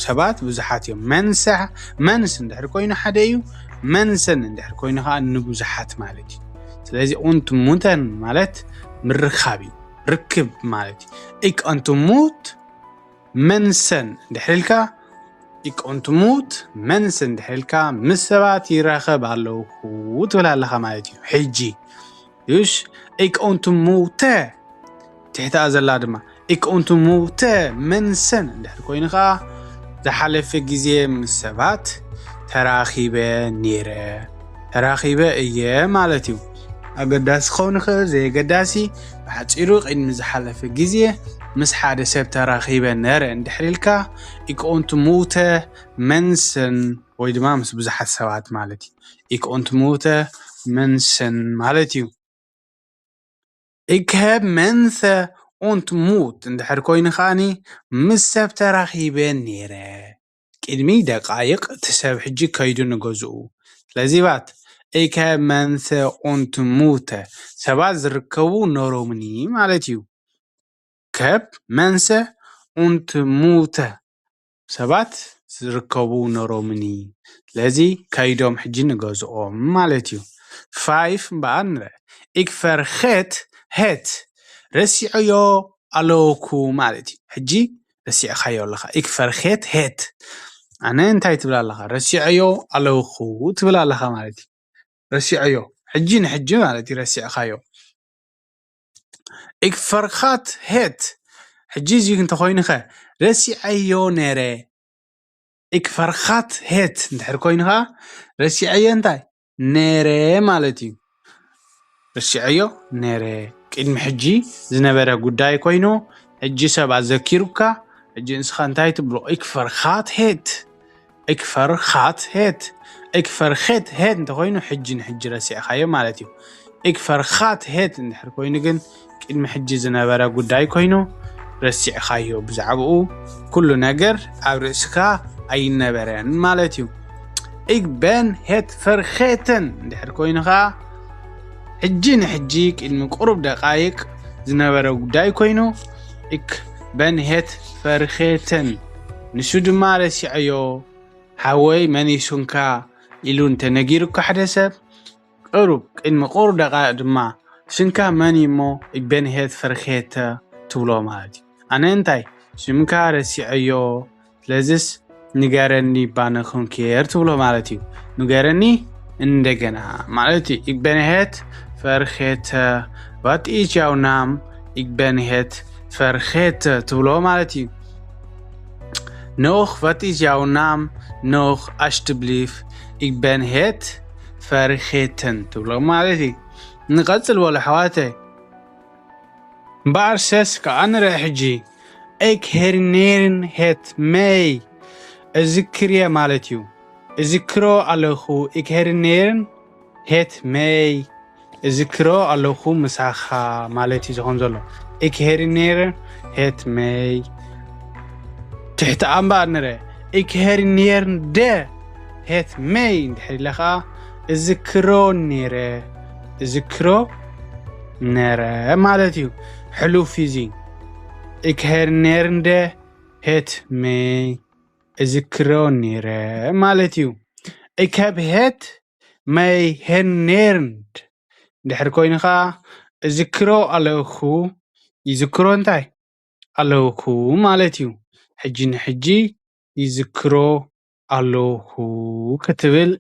ሰባት ብዙሓት እዮም። መንሰ መንስ እንድሕር ኮይኑ ሓደ እዩ። መንሰን እንድሕር ኮይኑ ከዓ ንብዙሓት ማለት እዩ። ስለዚ ontmoeten ማለት ምርኻብ እዩ፣ ርክብ ማለት እዩ። Ik ontmoet mensen እንድሕር ኢልካ፣ ik ontmoet mensen እንድሕር ኢልካ፣ ምስ ሰባት ይራኸብ ኣለኹ ትብል ኣለኻ ማለት እዩ። ሕጂ እሽ፣ ik ontmoette ትሕትኣ ዘላ ድማ ik ontmoette mensen እንድሕር ኮይኑ ከዓ ዝሓለፈ ግዜ ምስ ሰባት ተራኺበ ነይረ፣ ተራኺበ እየ ማለት እዩ። ኣገዳሲ ክኸውን ይኽእል፣ ዘየገዳሲ፣ ብሓፂሩ ቅድሚ ዝሓለፈ ግዜ ምስ ሓደ ሰብ ተራኺበ ነረ እንድሕር ኢልካ ik ontmoette mensen ወይ ድማ ምስ ብዙሓት ሰባት ማለት እዩ። Ik ontmoette mensen ማለት እዩ። Ik heb mensen ontmoet እንድሕር ኮይኑ ከዓኒ ምስ ሰብ ተራኺበ ነይረ። ቅድሚ ደቃይቕ እቲ ሰብ ሕጂ ከይዱ ንገዝኡ። ስለዚ ባት ik heb mensen ontmoet ሰባት ዝርከቡ ነሮምኒ ማለት እዩ። Ik heb mensen ontmoet ሰባት ዝርከቡ ነሮምኒ። ስለዚ ከይዶም ሕጂ ንገዝኦም ማለት እዩ። Vijf እምበኣር ንረ ik vergeet het ረሲዐዮ ኣለኩ ማለት እዩ። ሕጂ ረሲዕካዮ ኣለኻ። Ik vergeet het ኣነ እንታይ ትብል ኣለኻ? ረሲዐዮ ኣለኹ ትብል ኣለኻ ማለት እዩ። ረሲዐዮ ሕጂ ንሕጂ ማለት እዩ ረሲዕካዮ። Ik vergat het ሕጂ እዚ እንተኾይኑ ኸ ረሲዐዮ ነረ። Ik vergat het እንድሕር ኮይኑ ኸዓ ረሲዐዮ እንታይ ነረ ማለት እዩ። ረሲዐዮ ነረ ቅድሚ ሕጂ ዝነበረ ጉዳይ ኮይኑ ሕጂ ሰብ ኣዘኪሩካ ሕጂ ንስኻ እንታይ ትብሎ? Ik vergat het Ik vergat het Ik vergeet het እንተኮይኑ ሕጂ ንሕጂ ረሲዕካዮ ማለት እዩ። Ik vergat het እንድሕር ኮይኑ ግን ቅድሚ ሕጂ ዝነበረ ጉዳይ ኮይኑ ረሲዕካዮ፣ ብዛዕባኡ ኩሉ ነገር ኣብ ርእስካ ኣይነበረን ማለት እዩ። Ik ben het vergeten እንድሕር ኮይኑ ከዓ ሕጂ ንሕጂ ቅድሚ ቁሩብ ደቃይቅ ዝነበረ ጉዳይ ኮይኑ ik ben het vergeten ንሱ ድማ ረሲዐዮ። ሓወይ መን እዩ ስምካ ኢሉ እንተነጊሩካ ሓደ ሰብ ቅሩብ ቅድሚ ቁሩብ ደቃይቅ ድማ ስምካ መን እዩ እሞ ik ben het vergeten ትብሎ ማለት እዩ። ኣነ እንታይ ስምካ ረሲዐዮ ስለዚስ ንገረኒ እባ ነኹንኬር ትብሎ ማለት እዩ። ንገረኒ እንደገና ማለት እዩ። Ik ben het vergeten wat is jouw naam ik ben het vergeten ትብሎ ማለት እዩ። Nog wat is jouw naam nog alsjeblieft ik ben het vergeten ትብሎ ማለት እዩ። ንቐፅል በሉ ኣሕዋተይ። እምበኣር ses ከዓ ንርአ ሕጂ። Ik herinner het mij እዝክር እየ ማለት እዩ። እዝክሮ ኣለኹ ik herinner het mij እዝክሮ ኣለኹ ምሳኻ ማለት እዩ ዝኾን ዘሎ። Ik herinner het mij ትሕቲ ኣምባር ንረ ik herinnerde het mij እንድሕር ኢለ ከዓ እዝክሮ ነረ እዝክሮ ነረ ማለት እዩ። ሕሉፍ እዩ እዚ ik herinnerde het mij እዝክሮ ነረ ማለት እዩ። Ik heb het mij herinnerd ድሕር ኮይኑ ከዓ እዝክሮ ኣለኹ ይዝክሮ እንታይ ኣለኹ ማለት እዩ። ሕጂ ንሕጂ ይዝክሮ ኣለኹ ክትብል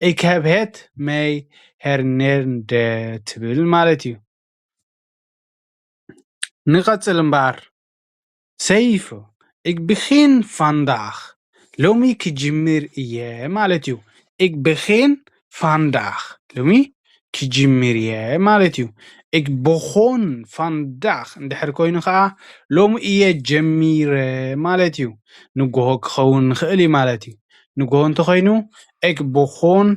ik heb het mij herinnerde ትብል ማለት እዩ። ንቐፅል እምበኣር። Zeven ik begin vandaag ሎሚ ክጅምር እየ ማለት እዩ። Ik begin vandaag ሎሚ ክጅምር እየ ማለት እዩ። Ik begon vandaag እንድሕር ኮይኑ ከዓ ሎሚ እየ ጀሚረ ማለት እዩ። ንጎሆ ክኸውን ንኽእል እዩ ማለት እዩ። ንጎሆ እንተኮይኑ ik begon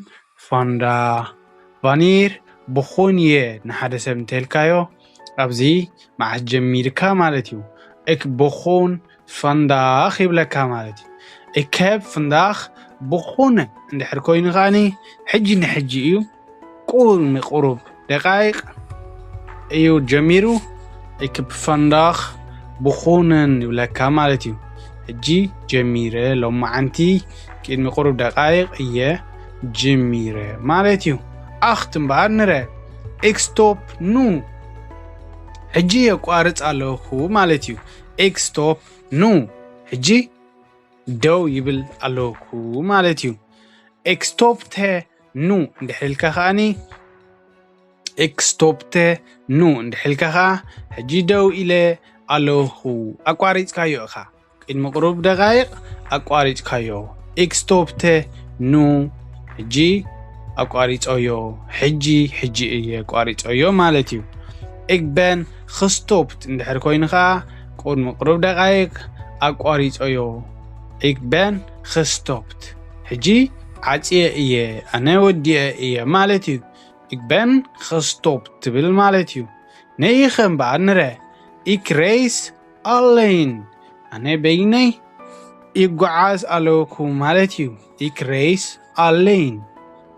vandaag wanneer begon je ንሓደ ሰብ እንተልካዮ ኣብዚ መዓስ ጀሚርካ ማለት እዩ። Ik begon vandaag ይብለካ ማለት እዩ። Ik heb vandaag ብኹነ እንድሕር ኮይኑ ከኣኒ ሕጂ ንሕጂ እዩ። ቁርሚ ቁሩብ ደቃይቕ እዩ ጀሚሩ። Ik heb vandaag begonnen ይብለካ ማለት እዩ። ሕጂ ጀሚረ፣ ሎማዓንቲ ቅድሚ ቁሩብ ደቃይቕ እየ ጀሚረ ማለት እዩ። ኣኽት እምበኣር ንረ። Ik stop nu ሕጂ የቋርጽ ኣለኹ ማለት እዩ። Ik stop nu ሕጂ ደው ይብል ኣለኹ ማለት እዩ። Ik stopte nu እንድሕር ኢልካ ከኣኒ፣ Ik stopte nu እንድሕር ኢልካ ከኣ ሕጂ ደው ኢለ ኣለኹ። ኣቋሪጽካዮ ኢኻ። ቅድሚ ቁሩብ ደቃይቕ ኣቋሪጽካዮ። Ik stopte nu ሕጂ ኣቋሪጸዮ። ሕጂ፣ ሕጂ እየ ኣቋሪጸዮ ማለት እዩ። Ik ben gestopt እንድሕር ኮይኑ ከኣ ቅድሚ ቁሩብ ደቃይቕ ኣቋሪጸዮ። Ik ben gestopt ሕጂ ዓጽየ እየ፣ ኣነ ወዲኤ እየ ማለት እዩ። Ik ben gestopt ትብል ማለት እዩ። ነይኸ እምበኣር ንረ። Ik reis alleen ኣነ በይነይ ይጓዓዝ ኣለኹ ማለት እዩ። Ik reis alleen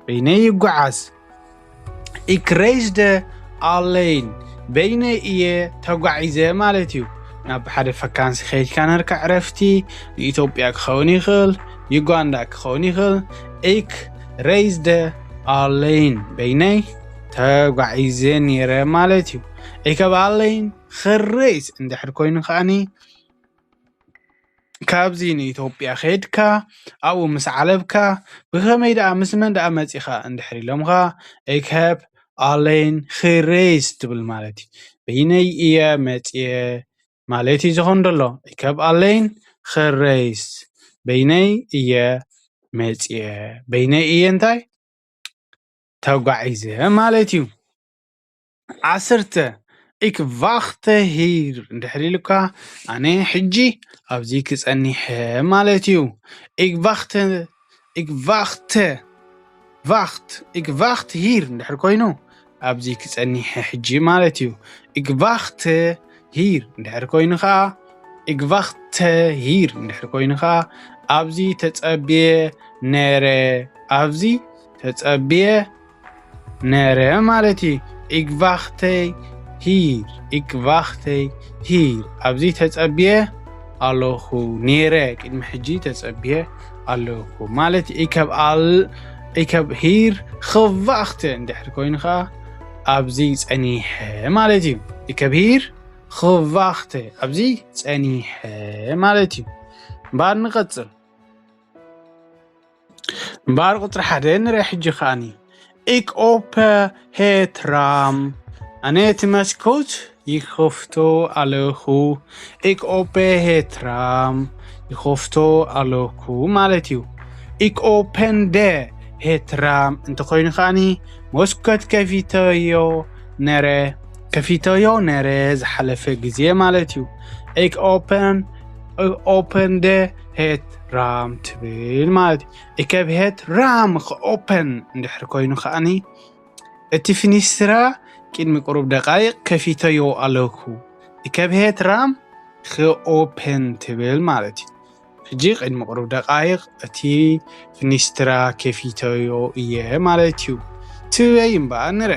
በይነይ ይጓዓዝ። Ik reisde alleen በይነይ እየ ተጓዒዘ ማለት እዩ። ናብ ሓደ ፈካንሲ ከይድካ ነርካ ዕረፍቲ፣ ንኢትዮጵያ ክኸውን ይኽእል፣ ዩጋንዳ ክኸውን ይኽእል። Ik reisde alleen በይነይ ተጓዒዘ ነይረ ማለት እዩ። Ik heb alleen gereisd እንድሕር ኮይኑ ከኣኒ ካብዚ ንኢትዮጵያ ከይድካ ኣብኡ ምስ ዓለብካ ብኸመይ ደኣ ምስ መን ደኣ መጺኻ እንድሕር ኢሎምኻ Ik heb alleen gereisd ትብል ማለት እዩ። በይነይ እየ መጽየ ማለት እዩ ዝኾን ዘሎ። Ik heb alleen gereisd በይነይ እየ መጽየ። በይነይ እየ እንታይ ተጓዒዘ ማለት እዩ። ዓሰርተ Ik wachtte hier እንድሕር ኢሉካ ኣነ ሕጂ ኣብዚ ክጸኒሐ ማለት እዩ። Ik wachtte Ik wachtte wacht Ik wacht hier እንድሕር ኮይኑ ኣብዚ ክጸኒሐ ሕጂ ማለት እዩ። Ik wachtte hier እንድሕር ኮይኑ ከኣ Ik wachtte hier እንድሕር ኮይኑ ከኣ ኣብዚ ተጸብየ ነረ ኣብዚ ተጸብየ ነረ ማለት እዩ። Ik wachtte hier Ik wachtte hier ኣብዚ ተጸብየ ኣለኹ ነረ ቅድሚ ሕጂ ተጸብየ ኣለኹ ማለት እዩ። Ik heb al Ik heb hier gewacht እንድሕር ኮይኑ ከኣ ኣብዚ ጸኒሐ ማለት እዩ። Ik heb hier gewacht ኣብዚ ጸኒሐ ማለት እዩ። እምበኣር ንቐጽል። እምበኣር ቁጽሪ ሓደ ንርኢ ሕጂ ከኣኒ። Ik open het raam ኣነ እቲ መስኮት ይኸፍቶ ኣለኹ። Ik open het raam ይኸፍቶ ኣለኹ ማለት እዩ። Ik opende het raam እንተኾይኑ ከኣኒ መስኮት ከፊተዮ ነረ ከፊተዮ ነረ ዝሓለፈ ግዜ ማለት እዩ። Ik open Ik opende het raam ትብል ማለት እዩ። Ik heb het raam geopend እንድሕር ኮይኑ ከኣኒ እቲ ፍኒስትራ ቅድሚ ቁሩብ ደቃይቕ ከፊተዮ ኣለኹ። Ik heb het raam geopend ትብል ማለት እዩ። ሕጂ ቅድሚ ቁሩብ ደቃይቕ እቲ ፍኒስትራ ከፊተዮ እየ ማለት እዩ። ትበይ እምበኣር ንረ።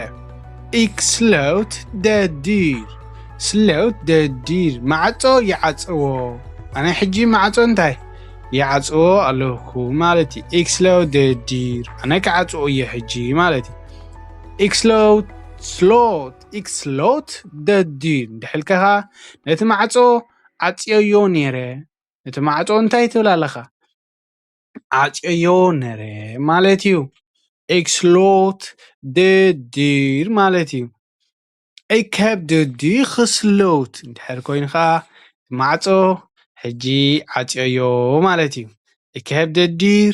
Ik sloot de deur sloot de deur ማዕጾ ይዓጽዎ። ኣነ ሕጂ ማዕጾ እንታይ ይዓጽዎ ኣለኹ ማለት እዩ። Ik sloot de deur ኣነ ክዓጽዎ እየ ሕጂ ማለት እዩ። Ik sloot sloot Ik sloot de deur እንድሕር ኢልካ ከኣ ነቲ ማዕጾ ዓጽዮዮ ነይረ። ነቲ ማዕጾ እንታይ ትብል ኣለኻ? ዓጽዮዮ ነረ ማለት እዩ። Ik sloot de deur ማለት እዩ። Ik heb de deur gesloten እንድሕር ኮይኑ ከኣ ማዕጾ ሕጂ ዓጽዮዮ ማለት እዩ። Ik heb de deur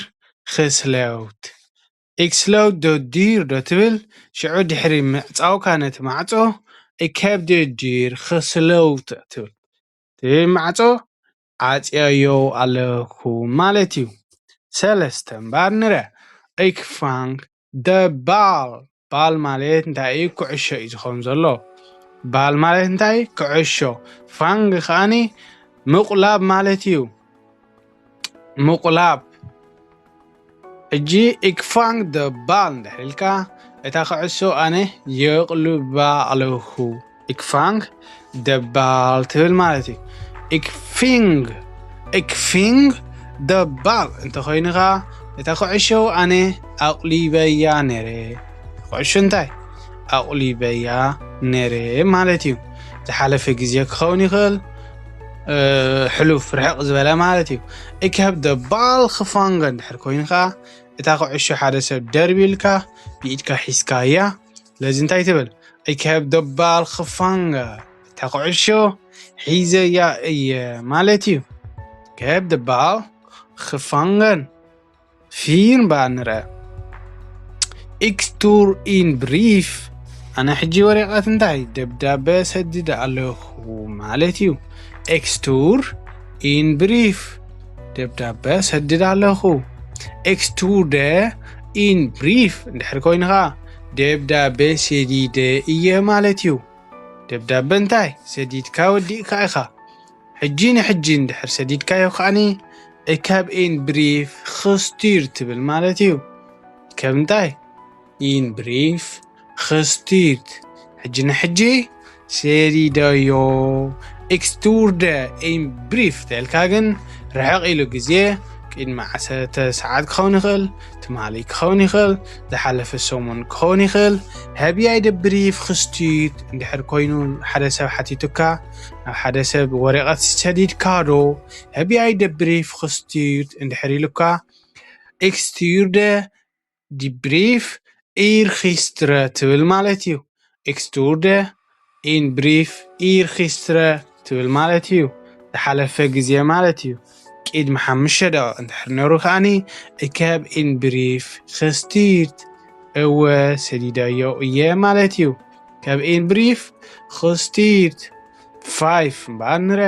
gesloten Ik sloot de deur ዶ ትብል? ሽዑ ድሕሪ ምዕጻውካ ነቲ ማዕጾ Ik heb de deur gesloten ትብል። እቲ ማዕጾ ዓጽየዮ ኣለኹ ማለት እዩ። ሰለስተ እምበኣር ንረ። Ik vang de bal bal ማለት እንታይ እዩ? ኩዕሾ እዩ ዝኸውን ዘሎ። Bal ማለት እንታይ? ኩዕሾ። Vang ከኣኒ ምቑላብ ማለት እዩ። ምቑላብ። ሕጂ ik vang de bal እንድሕር ኢልካ፣ እታ ኩዕሾ ኣነ የቕልባ ኣለኹ። Ik vang de bal ትብል ማለት እዩ። Ik ving ik ving de bal እንተኾይኑ ኸዓ፣ እታ ኩዕሾ ኣነ ኣቕሊበያ ነይረ። ኩዕሾ እንታይ? ኣቕሊበያ ነይረ ማለት እዩ። ዝሓለፈ ግዜ ክኸውን ይኽእል፣ ሕሉፍ ርሕቕ ዝበለ ማለት እዩ። Ik heb de bal gevangen እንድሕር ኮይኑ ኸዓ፣ እታ ኩዕሾ ሓደ ሰብ ደርቢልካ ብኢድካ ሒዝካያ። ስለዚ እንታይ ትብል? Ik heb de bal gevangen፣ እታ ኩዕሾ ሒዘያ እየ ማለት እዩ። Ik heb de bal gevangen. ፊልም በኣንረ ik stuur een brief። ኣነ ሕጂ ወረቐት እንታይ ደብዳበ ሰድድ ኣለኹ ማለት እዩ። Ik stuur een brief፣ ደብዳበ ሰድድ ኣለኹ። Ik stuurde een brief እንድሕር ኮይንኻ፣ ደብዳበ ሰዲደ እየ ማለት እዩ። ደብዳበ እንታይ ሰዲድካ ወዲእካ ኢኻ። ሕጂ ንሕጂ እንድሕር ሰዲድካዮ ከዓኒ፣ ik heb een brief gestuurd ትብል ማለት እዩ። ከም እንታይ? Een brief gestuurd። ሕጂ ንሕጂ ሰዲደዮ። Ik stuurde een brief ተልካ ግን፣ ርሕቕ ኢሉ ግዜ፣ ቅድሚ ዓሰርተ ሰዓት ክኸውን ይኽእል፣ ትማሊ ክኸውን ይኽእል፣ ዝሓለፈ ሰሙን ክኸውን ይኽእል። Heb jij de brief gestuurd እንድሕር ኮይኑ፣ ሓደ ሰብ ሓቲቱካ፣ ናብ ሓደ ሰብ ወረቐት ሰዲድካ ዶ? Heb jij de brief gestuurd እንድሕር ኢሉካ፣ ik stuurde die brief eergisteren ትብል ማለት እዩ። Ik stuurde een brief eergisteren ትብል ማለት እዩ። ዝሓለፈ ግዜ ማለት እዩ። ቅድሚ ሓሙሽተ ደቂቕ እንድሕር ነይሩ ከዓኒ፣ ik heb een brief gestuurd፣ እወ ሰዲደዮ እየ ማለት እዩ። Ik heb een brief gestuurd። ፋይፍ እምበኣር ንረ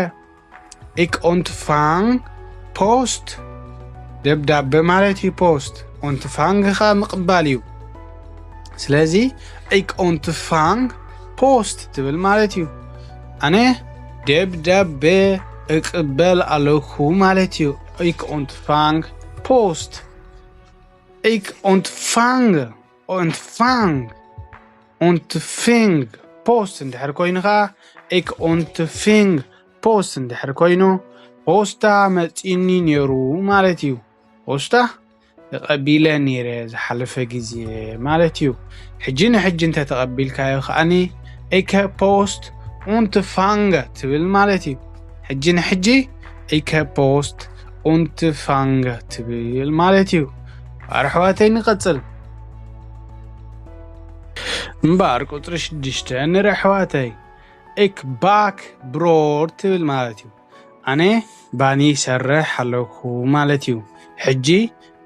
ik ontvang post፣ ደብዳበ ማለት እዩ። Post፣ ontvang ኸዓ ምቕባል እዩ። ስለዚ ik ontvang post ትብል ማለት እዩ። ኣነ ደብዳበ እቅበል ኣለኹ ማለት እዩ። Ik ontvang post። Ik ontvang፣ ontvang፣ ontving post እንድሕር ኮይኑ ኸዓ፣ ik ontving post እንድሕር ኮይኑ፣ ፖስታ መጺኒ ነይሩ ማለት እዩ። ፖስታ ተቐቢለ ነይረ ዝሓለፈ ግዜ ማለት እዩ። ሕጂ ንሕጂ እንተ ተቐቢልካዮ ከዓኒ፣ ik heb post ontvangen ትብል ማለት እዩ። ሕጂ ንሕጂ ik heb post ontvangen ትብል ማለት እዩ። ኣሕዋተይ ንቐጽል። እምበኣር ቁጽሪ ሽዱሽተ ንርኢ ኣሕዋተይ። Ik bak brood ትብል ማለት እዩ። ኣነ ባኒ ይሰርሕ ኣለኹ ማለት እዩ። ሕጂ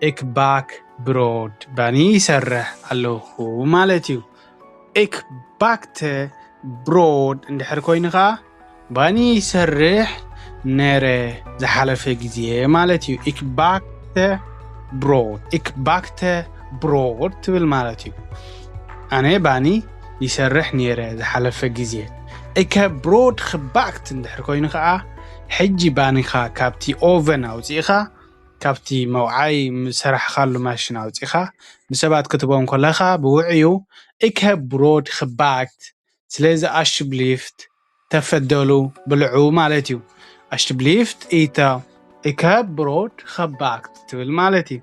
ik bak brood፣ ባኒ ይሰርሕ ኣለኹ ማለት እዩ። Ik bakte brood እንድሕር ኮይኑ ኸዓ፣ ባኒ ይሰርሕ ነረ ዝሓለፈ ግዜ ማለት እዩ። Ik bakte brood፣ ik bakte brood ትብል ማለት እዩ። ኣነ ባኒ ይሰርሕ ነይረ ዝሓለፈ ግዜ። Ik heb brood gebakt እንድሕር ኮይኑ ኸዓ፣ ሕጂ ባኒኻ ካብቲ ኦቨን ኣውፂእኻ፣ ካብቲ መውዓይ ዝሰራሕኻሉ ማሽን ኣውፂእኻ፣ ንሰባት ክትቦም ከለኻ ብውዕዩ፣ ik heb brood gebakt፣ ስለዚ ኣሽብሊፍት፣ ተፈደሉ፣ ብልዑ ማለት እዩ። ኣሽብሊፍት ኢታ፣ ik heb brood gebakt ትብል ማለት እዩ።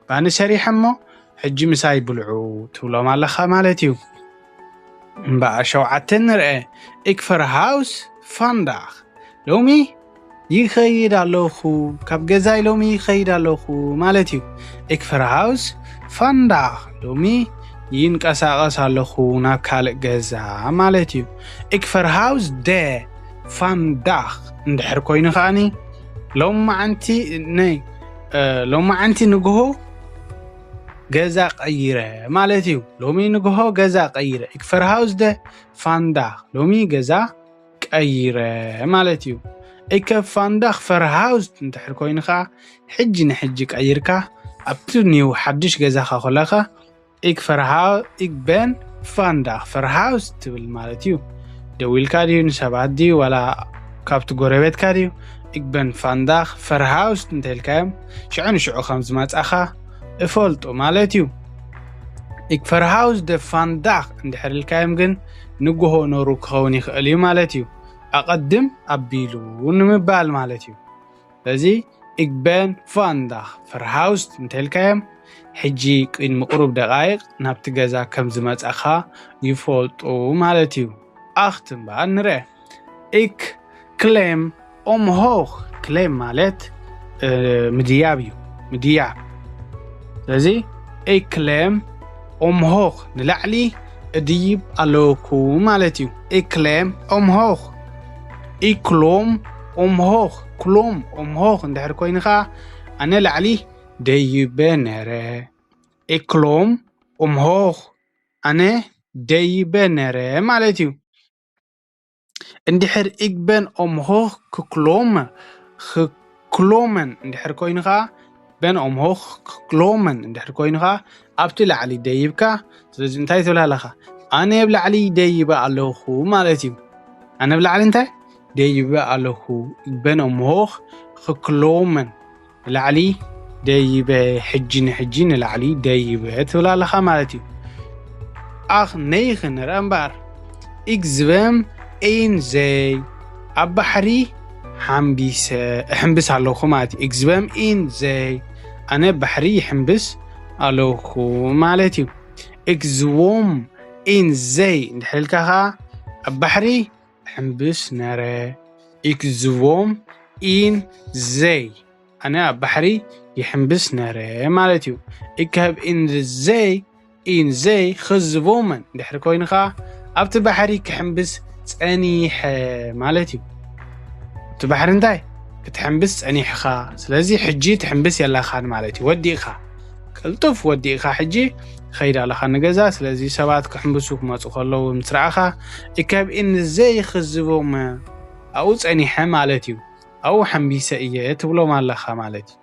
ባኒ ሰሪሐ እሞ፣ ሕጂ ምሳይ ብልዑ ትብሎም ኣለኻ ማለት እዩ። እምበኣር ሸውዓተ ንርአ። Ik verhuis vandaag። ሎሚ ይኸይድ ኣለኹ፣ ካብ ገዛይ ሎሚ ይኸይድ ኣለኹ ማለት እዩ። Ik verhuis vandaag። ሎሚ ይንቀሳቐስ ኣለኹ ናብ ካልእ ገዛ ማለት እዩ። Ik verhuisde vandaag እንድሕር ኮይኑ ከዓኒ፣ ሎማዓንቲ፣ ናይ፣ እ፣ ሎማዓንቲ ንግሆ ገዛ ቀይረ ማለት እዩ። ሎሚ ንግሆ ገዛ ቀይረ። Ik verhuisde vandaag። ሎሚ ገዛ ቀይረ ማለት እዩ። Ik heb vandaag verhuisd እንድሕር ኮይኑ ኸዓ፣ ሕጂ ንሕጂ ቀይርካ፣ ኣብቲ ኒው ሓድሽ ገዛኻ ከለኻ፣ ik verhu-, ik ben vandaag verhuisd ትብል ማለት እዩ። ደዊልካ ድዩ፣ ንሰባት ድዩ፣ ዋላ ካብቲ ጎረቤትካ ድዩ? Ik ben vandaag verhuisd እንተኢልካዮም፣ ሽዑ ንሽዑ ከም ዝመጻኻ፣ እፈልጡ ማለት እዩ። Ik verhuisde vandaag እንድሕር ኢልካዮም ግን ንግሆ ኖሩ ክኸውን ይኽእል እዩ ማለት እዩ። ኣቐድም ኣቢሉ ንምባል ማለት እዩ። ስለዚ ik ben vandaag verhuisd እንተልካዮም ሕጂ ቅድሚ ቁሩብ ደቃይቕ ናብቲ ገዛ ከም ዝመጻኻ ይፈልጡ ማለት እዩ። ኣኽትም በኣ ንርአ። Ik klem omhoog. Klem ማለት ምድያብ እዩ። ምድያብ። ስለዚ ik klem omhoog ንላዕሊ እድይብ ኣለኩ ማለት እዩ። Ik klem omhoog. Ik klom omhoog. Klom omhoog እንድሕር ኮይኑ ኸዓ ኣነ ላዕሊ ደይበ ነረ። Ik klom omhoog. ኣነ ደይበ ነረ ማለት እዩ። እንድሕር ik ben omhoog geklommen, geklommen እንድሕር ኮይኑ ኸዓ ben omhoog geklommen እንድሕር ኮይኑ ኸዓ ኣብቲ ላዕሊ ደይብካ። ስለዚ እንታይ ትብል ኣለኻ? ኣነ ኣብ ላዕሊ ደይበ ኣለኹ ማለት እዩ። ኣነ ኣብ ላዕሊ እንታይ ደይበ ኣለኹ? Ik ben omhoog geklommen ንላዕሊ ደይበ፣ ሕጂ ንሕጂ ንላዕሊ ደይበ ትብል ኣለኻ ማለት እዩ። ኣኽ ነይኽ ንርአ እምበኣር። Ik zwem in zee. ኣብ ባሕሪ ሓምቢሰ እሕምብስ ኣለኹ ማለት እዩ። Ik zwem in zee. ኣነ ባሕሪ ይሕምብስ ኣለኹ ማለት እዩ። Ik zwom in zee እንድሕር ኢልካ ኸዓ ኣብ ባሕሪ ሕምብስ ነረ። Ik zwom in zee. ኣነ ኣብ ባሕሪ ይሕምብስ ነረ ማለት እዩ። Ik heb in de zee, in zee gezwommen እንድሕር ኮይኑ ኸዓ ኣብቲ ባሕሪ ክሕምብስ ጸኒሐ ማለት እዩ። ኣብቲ ባሕሪ እንታይ ክትሕምብስ ጸኒሕኻ። ስለዚ ሕጂ ትሕምብስ የለኻን ማለት እዩ። ወዲእኻ። ቅልጡፍ ወዲእኻ ሕጂ ኸይድ ኣለኻ ንገዛ። ስለዚ ሰባት ክሕምብሱ ክመጹ ከለዉ ምስ ረኣኻ ik heb in de zee gezwommen ኣብኡ ጸኒሐ ማለት እዩ። ኣብኡ ሓምቢሰ እየ ትብሎም ኣለኻ ማለት እዩ።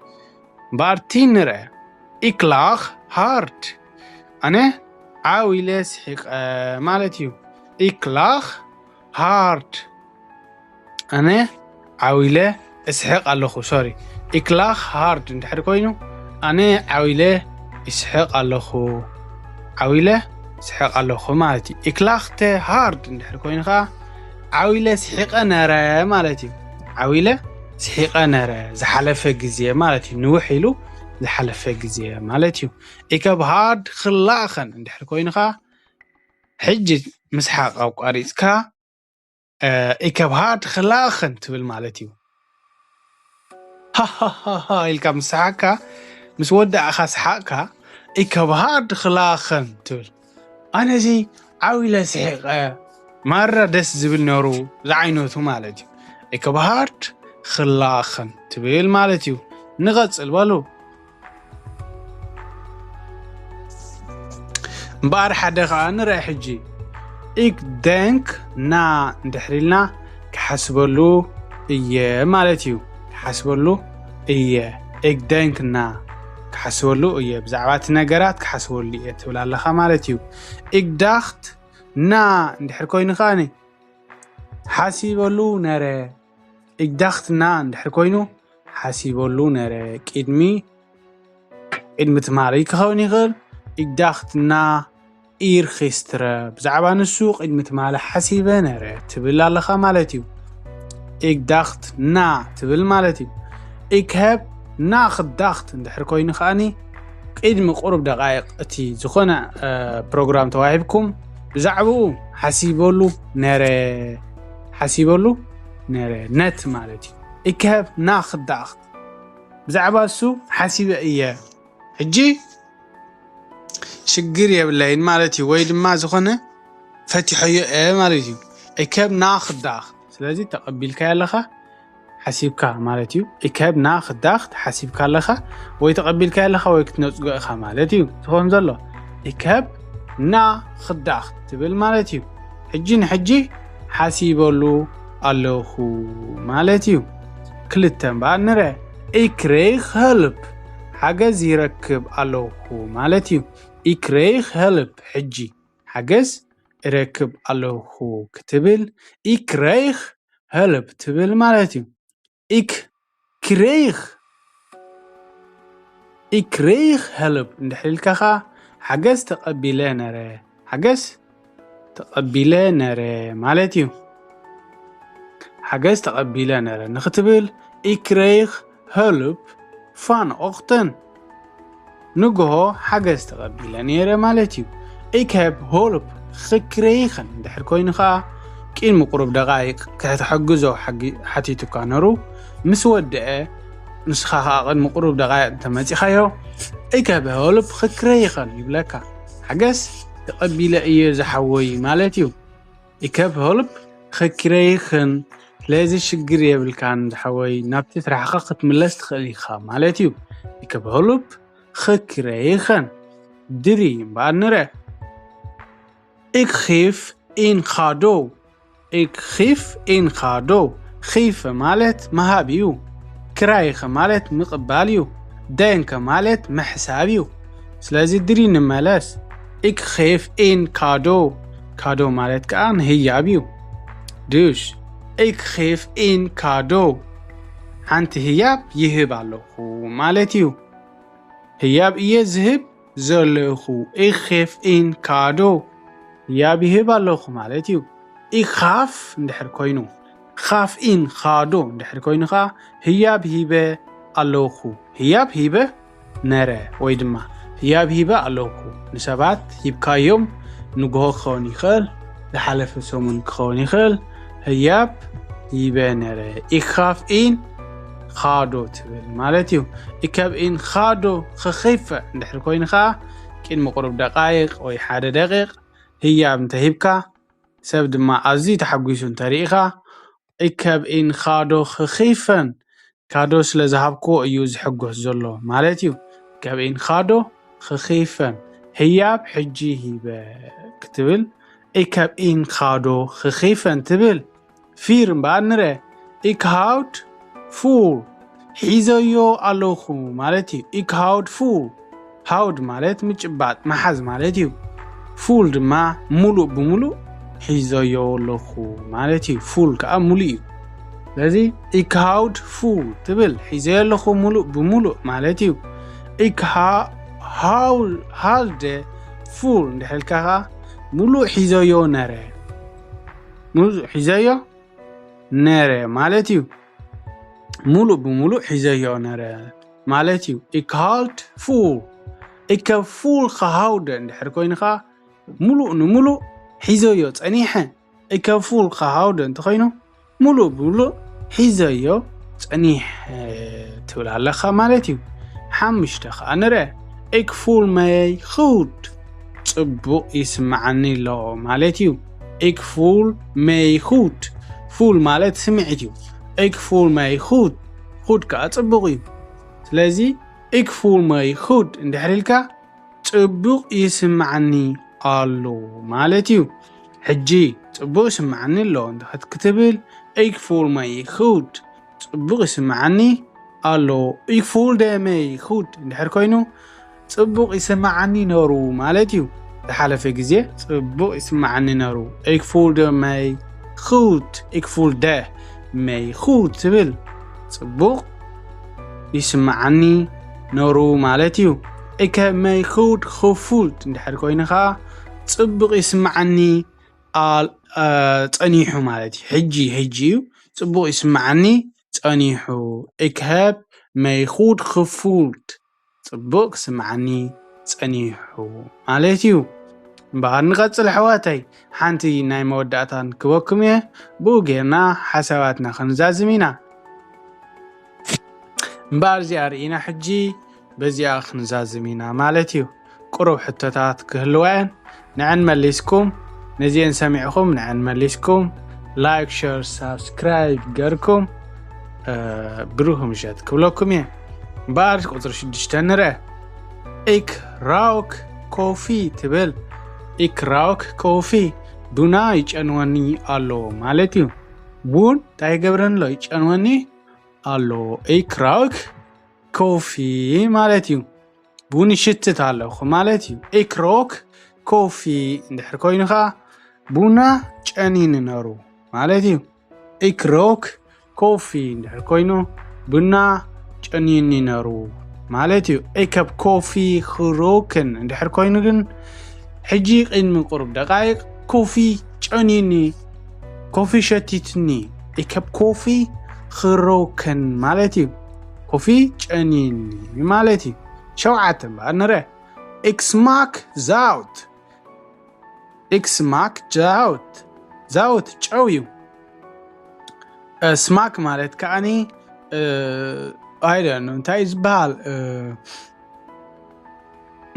እምበኣር ቲ ንርአ። Ik lach hard. ኣነ ዓው ኢለ ስሒቐ ማለት እዩ። Ik lach hard. ኣነ ዓው ኢለ እስሕቕ ኣለኹ። ሶሪ። Ik lach hard እንድሕር ኮይኑ ኣነ ዓው ኢለ ይስሕቕ ኣለኹ። ዓው ኢለ ስሕቕ ኣለኹ ማለት እዩ። Ik lach te hard እንድሕር ኮይኑ ኸዓ ዓው ኢለ ስሒቐ ነረ ማለት እዩ። ዓው ኢለ ስሒቐ ነረ ዝሓለፈ ግዜ ማለት እዩ። ንውሕ ኢሉ ዝሓለፈ ግዜ ማለት እዩ። Ik heb hard gelachen እንድሕር ኮይኑ ኸዓ ሕጂ ምስሓቕ ኣቋሪጽካ ik heb hard gelachen ትብል ማለት እዩ። ሃሃሃሃ ኢልካ ምስ ሰሓቕካ፣ ምስ ወዳእኻ ሰሓቕካ ik heb hard gelachen ትብል። ኣነዚ ዓው ኢለ ስሒቐ፣ ማራ ደስ ዝብል ነሩ ዝዓይነቱ ማለት እዩ። Ik heb hard gelachen ትብል ማለት እዩ። ንቐጽል በሉ። እምበኣር ሓደ ኸዓ ንርአ ሕጂ። Ik denk na እንድሕር ኢልና ክሓስበሉ እየ ማለት እዩ። ክሓስበሉ እየ። Ik denk na ክሓስበሉ እየ። ብዛዕባ እቲ ነገራት ክሓስበሉ እየ ትብል ኣለኻ ማለት እዩ። Ik dacht na እንድሕር ኮይኑ ኸዓ ሓሲበሉ ነረ። Ik dacht na እንድሕር ኮይኑ ሓሲበሉ ነረ። ቅድሚ ቅድሚ ትማሊ ክኸውን ይኽእል። Ik dacht na eergisteren ብዛዕባ ንሱ ቅድሚ ትማሊ ሓሲበ ነረ ትብል ኣለኻ ማለት እዩ። Ik dacht na ትብል ማለት እዩ። Ik heb nagedacht እንድሕር ኮይኑ ከዓኒ ቅድሚ ቁሩብ ደቃይቕ እቲ ዝኾነ ፕሮግራም ተዋሂብኩም ብዛዕባኡ ሓሲበሉ ነረ ሓሲበሉ ነረ net ማለት እዩ። Ik heb nagedacht ብዛዕባ እሱ ሓሲበ እየ። ሕጂ ሽግር የብለይን ማለት እዩ። ወይ ድማ ዝኾነ ፈቲሖዮ እየ ማለት እዩ። Ik heb nagedacht ስለዚ ተቐቢልካዮ ኣለኻ ሓሲብካ ማለት እዩ። Ik heb nagedacht ሓሲብካ ኣለኻ ወይ ተቐቢልካዮ ኣለኻ ወይ ክትነጽጎ ኢኻ ማለት እዩ። ዝኾን ዘሎ ik heb nagedacht ትብል ማለት እዩ። ሕጂ ንሕጂ ሓሲበሉ ኣለኹ ማለት እዩ። ክልተ እምበኣር ንርአ። Ik krijg hulp ሓገዝ ይረክብ ኣለኹ ማለት እዩ። Ik krijg hulp ሕጂ ሓገዝ እረክብ ኣለኹ ክትብል ik krijg hulp ትብል ማለት እዩ። Ik krijg Ik kreeg hulp እንድሕር ኢልካ ኸዓ ሓገዝ ተቐቢለ ነረ። ሓገዝ ተቐቢለ ነረ ማለት እዩ። ሓገዝ ተቐቢለ ነረ ንኽትብል ik kreeg hulp vanochtend ንግሆ ሓገዝ ተቐቢለ ነይረ ማለት እዩ። Ik heb hulp gekregen እንድሕር ኮይኑ ኸዓ ቅድሚ ቁሩብ ደቓይቕ ክትሕግዞ ሓጊ- ሓቲቱካ ነሩ ምስ ወደአ ንስኻ ኸዓ ቅድሚ ቁሩብ ደቓይቕ እንተመጺኻዮ Ik heb hulp gekregen ይብለካ። ሓገዝ ተቐቢለ እየ ዝሓወይ ማለት እዩ። Ik heb hulp gekregen ስለዚ ሽግር የብልካን ዝሓወይ ናብቲ ስራሕኻ ክትምለስ ትኽእል ኢኻ ማለት እዩ። Ik heb hulp gekregen ድሪ እምበኣር ንረ Ik geef een cadeau Ik geef een cadeau geef ማለት ምሃብ እዩ። Krijgen ማለት ምቕባል እዩ። Denken ማለት ምሕሳብ እዩ። ስለዚ ድሪ ንመለስ። Ik geef een cadeau cadeau ማለት ከዓ ንህያብ እዩ። Dus ik geef een cadeau ሓንቲ ህያብ ይህብ ኣለኹ ማለት እዩ። ህያብ እየ ዝህብ ዘለኹ። Ik geef een cadeau ህያብ ይህብ ኣለኹ ማለት እዩ። Ik gaf እንድሕር ኮይኑ gaf een cadeau እንድሕር ኮይኑ ከዓ ህያብ ሂበ ኣለኹ። ህያብ ሂበ ነረ ወይ ድማ ህያብ ሂበ ኣለኹ። ንሰባት ሂብካዮም ንግሆ ክኸውን ይኽእል፣ ዝሓለፈ ሰሙን ክኸውን ይኽእል። ህያብ ሂበ ነረ። Ik gaf een cadeau ትብል ማለት እዩ። Ik heb een cadeau gegeven እንድሕር ኮይኑ ከዓ ቅድሚ ቁሩብ ደቓይቕ ወይ ሓደ ደቂቕ ህያብ እንተሂብካ ሰብ ድማ ኣዝዩ ተሓጒሱ እንተርኢኻ Ik heb een cadeau gegeven ካዶ ስለ ዝሃብክዎ እዩ ዝሕጎስ ዘሎ ማለት እዩ። Ik heb een cadeau gegeven ህያብ ሕጂ ሂበ ክትብል Ik heb een cadeau gegeven ትብል። Vier እምበኣር ንረ Ik houd vol ሒዘዮ ኣለኹ ማለት እዩ። Ik houd vol houd ማለት ምጭባጥ ምሓዝ ማለት እዩ። Vol ድማ ሙሉእ ብሙሉእ ሒዘዮ ኣለኹ ማለት እዩ። Vol ከዓ ሙሉእ እዩ። ስለዚ Ik houd vol ትብል ሒዘዮ ኣለኹ ሙሉእ ብሙሉእ ማለት እዩ። Ik ha- haal haalde vol እንድሕር ኢልካ ከዓ ሙሉእ ሒዘዮ ነረ ሙሉእ ሒዘዮ ነረ ማለት እዩ። ሙሉእ ብሙሉእ ሒዘዮ ነረ ማለት እዩ። Ik houd vol Ik heb vol gehouden እንድሕር ኮይኑ ከዓ ሙሉእ ንሙሉእ ሒዘዮ ጸኒሐ። Ik heb vol gehouden እንተኾይኑ ሙሉእ ብሙሉእ ሒዘዮ ጸኒሐ ትብል ኣለኻ ማለት እዩ። ሓሙሽተ ከዓ ንረ Ik voel mij goed ጽቡቕ ይስምዓኒ ኣሎ ማለት እዩ። Ik voel mij goed voel ማለት ስምዒት እዩ። Ik voel mij goed goed ከዓ ጽቡቕ እዩ። ስለዚ Ik voel mij goed እንድሕር ኢልካ ጽቡቕ ይስምዓኒ ኣሎ ማለት እዩ። ሕጂ ጽቡቕ ይስምዓኒ ኣሎ ክትብል Ik voel mij goed ጽቡቕ ይስምዓኒ ኣሎ። Ik voelde mij goed እንድሕር ኮይኑ ጽቡቕ ይስምዓኒ ነሩ ማለት እዩ። ዝሓለፈ ግዜ ጽቡቕ ይስምዓኒ ነሩ። Ik voelde mij goed Ik voelde mij goed ትብል ጽቡቕ ይስምዓኒ ነሩ ማለት እዩ። Ik heb mij goed gevoeld እንድሕር ኮይኑ ከዓ ጽቡቕ ይስምዓኒ ጸኒሑ ማለት እዩ። ሕጂ ሕጂ እዩ ጽቡቕ ይስምዓኒ ጸኒሑ። Ik heb mij goed gevoeld ጽቡቕ ክስምዓኒ ጸኒሑ ማለት እዩ። እምበኣር ንቐጽል ኣሕዋተይ ሓንቲ ናይ መወዳእታን ክበኩም እየ። ብኡ ጌርና ሓሳባትና ክንዛዝም ኢና። እምበኣር እዚኣ ርኢና ሕጂ በዚኣ ክንዛዝም ኢና ማለት እዩ። ቁሩብ ሕቶታት ክህልዋ እየን። ንዐን መሊስኩም ነዚአን ሰሚዕኹም ንዐን መሊስኩም like share subscribe ገርኩም ብሩህ ምሸት ክብለኩም እየ። እምበኣር ቁፅሪ ሽዱሽተ ንርአ። Ik rook koffie ትብል። Ik rook koffie ቡና ይጨንወኒ ኣሎ ማለት እዩ። ቡን እንታይ ይገብረኒ ኣሎ? ይጨንወኒ ኣሎ። Ik rook koffie ማለት እዩ። ቡን ይሽትት ኣለኹ ማለት እዩ። Ik rook koffie እንድሕር ኮይኑ ከዓ ቡና ጨኒኒ ነሩ ማለት እዩ። Ik rook koffie እንድሕር ኮይኑ ቡና ጨኒኒ ነሩ። ማለት እዩ። Ik heb koffie gedronken እንድሕር ኮይኑ ግን ሕጂ ቅድሚ ቁሩብ ደቃይቕ ኮፊ ጨንዩኒ፣ ኮፊ ሸቲትኒ። Ik heb koffie gedronken ማለት እዩ። ኮፊ ጨንዩኒ ማለት እዩ። ሸውዓተ እምበኣር ንረ Ik smaak zout። Ik smaak zout። Zout ጨው እዩ። ስማክ ማለት ከዓኒ ኣይደኑ እንታይ ዝበሃል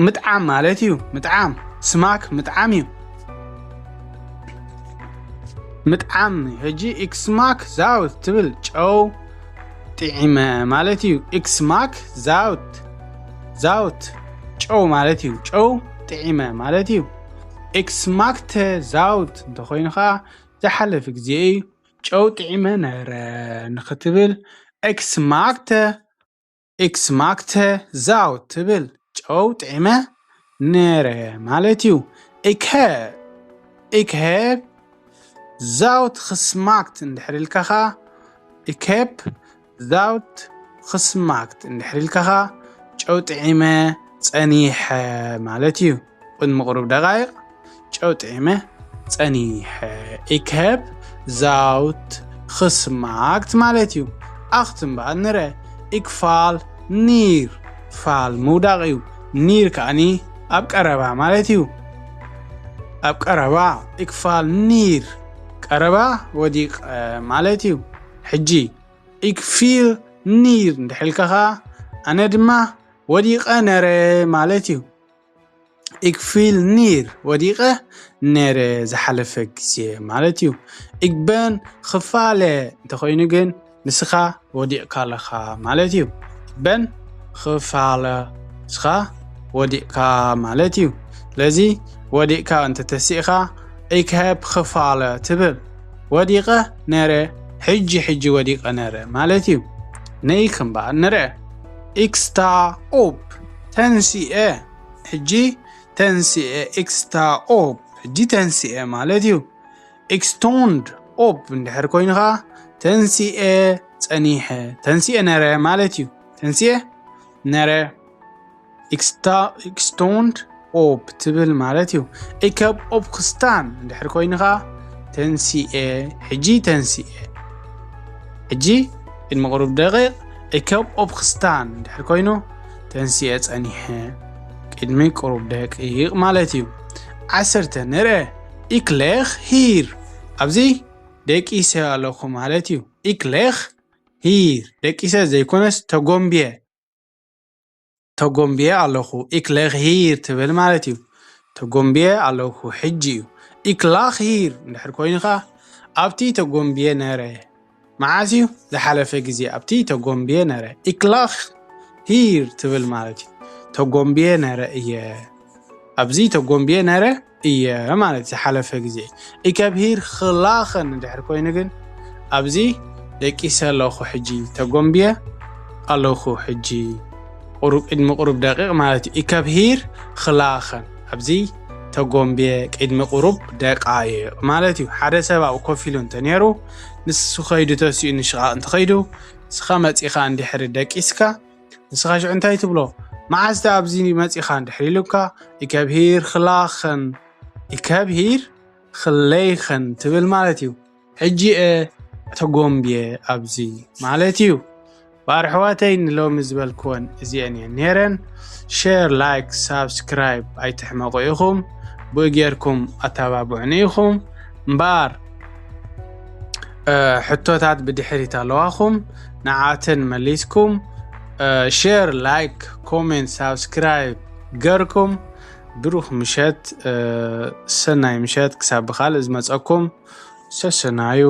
ምጥዓም ማለት እዩ። ምጥዓም ስማክ ምጥዓም እዩ። ምጥዓም ሕጂ ik smaak zout ትብል ጨው ጥዒመ ማለት እዩ። Ik smaak zout። Zout ጨው ማለት እዩ። ጨው ጥዒመ ማለት እዩ። Ik smaakte zout እንተኮይኑ ከዓ ዝሓለፈ ግዜ እዩ። ጨው ጥዒመ ነረ ንክትብል ik smaakte ik smaakte zout ትብል ጨው ጥዒመ ነረ ማለት እዩ። Ik heb ik heb zout gesmaakt እንድሕር ኢልካ ከዓ ik heb zout gesmaakt እንድሕር ኢልካ ከዓ ጨው ጥዒመ ጸኒሐ ማለት እዩ። ቅድሚ ቁሩብ ደቃይቕ ጨው ጥዒመ ጸኒሐ። Ik heb zout gesmaakt ማለት እዩ። ኣኽትም በኣል ንረ ik val neer። val ምውዳቕ እዩ። Neer ከዓኒ ኣብ ቀረባ ማለት እዩ። ኣብ ቀረባ ik val neer ቀረባ ወዲቐ ማለት እዩ። ሕጂ ik viel neer እንድሕር ኢልካ ከዓ ኣነ ድማ ወዲቐ ነረ ማለት እዩ። Ik viel neer ወዲቐ ነረ ዝሓለፈ ግዜ ማለት እዩ። Ik ben gevallen እንተኮይኑ ግን ንስኻ ወዲቕካ ኣለኻ ማለት እዩ። Ik ben gevallen ንስኻ ወዲቕካ ማለት እዩ። ስለዚ ወዲቕካ እንተተሲእኻ ik heb gevallen ትብል። ወዲቐ ነረ ሕጂ ሕጂ ወዲቐ ነረ ማለት እዩ። ነይ ክንበኣል ንርአ ik sta op ተንሲኤ ሕጂ ተንሲኤ ik sta op ሕጂ ተንሲኤ ማለት እዩ። Ik stond op እንድሕር ኮይኑ ከዓ ተንሲኤ ጸኒሐ ተንሲኤ ነረ ማለት እዩ። ተንሲኤ ነረ ik sta ik stond op ትብል ማለት እዩ። Ik heb opgestaan እንድሕር ኮይኑ ከዓ ተንሲኤ ሕጂ ተንሲኤ ሕጂ ቅድሚ ቁሩብ ደቂቕ ik heb opgestaan እንድሕር ኮይኑ ተንሲኤ ጸኒሐ ቅድሚ ቁሩብ ደቂቕ ማለት እዩ። ዓሰርተ ንርአ ik lig hier ኣብዚ ደቂሰ ኣለኹ ማለት እዩ። Ik lig hier ደቂሰ ዘይኮነስ ተጎንብየ ተጎንብየ ኣለኹ። Ik lig hier ትብል ማለት እዩ። ተጎንብየ ኣለኹ ሕጂ እዩ። Ik lag hier እንድሕር ኮይኑ ከዓ ኣብቲ ተጎንብየ ነረ መዓስ እዩ ዝሓለፈ ግዜ ኣብቲ ተጎንብየ ነረ ik lag hier ትብል ማለት እዩ። ተጎንብየ ነረ እየ ኣብዚ ተጎንብየ ነረ እየ ማለት ዝሓለፈ ግዜ። Ik heb hier gelagen እንድሕር ኮይኑ ግን ኣብዚ ደቂሰ ኣለኹ ሕጂ ተጎንብየ ኣለኹ ሕጂ ቁሩብ ቅድሚ ቁሩብ ደቂቕ ማለት እዩ። Ik heb hier gelagen ኣብዚ ተጎንብየ ቅድሚ ቁሩብ ደቃይቕ ማለት እዩ። ሓደ ሰብ ኣብኡ ኮፍ ኢሉ እንተነይሩ ንሱ ከይዱ ተሲኡ ንሽቓቕ እንተኸይዱ ንስኻ መጺኻ እንድሕሪ ደቂስካ ንስኻ ሽዑ እንታይ ትብሎ? መዓስ ደኣ ኣብዚ መጺኻ እንድሕር ኢሉካ ik heb hier gelagen ik heb hier gelegen ትብል ማለት እዩ። ሕጂ እየ ተጎንብየ ኣብዚ ማለት እዩ። ባር ኣሕዋተይ ንሎሚ ዝበልክወን እዚአን እየን ነይረን። ሸር ላይክ ሳብስክራይብ ኣይትሕመቑ ኢኹም። ብኡ ጌርኩም ኣተባብዑኒ ኢኹም እምበኣር ሕቶታት ብድሕሪት ኣለዋኹም ንዓተን መሊስኩም ሸር ላይክ ኮሜንት ሳብስክራይብ ገርኩም ብሩኽ ምሸት ሰናይ ምሸት ክሳብ ብኻልእ ዝመፀኩም ሰሰናዩ።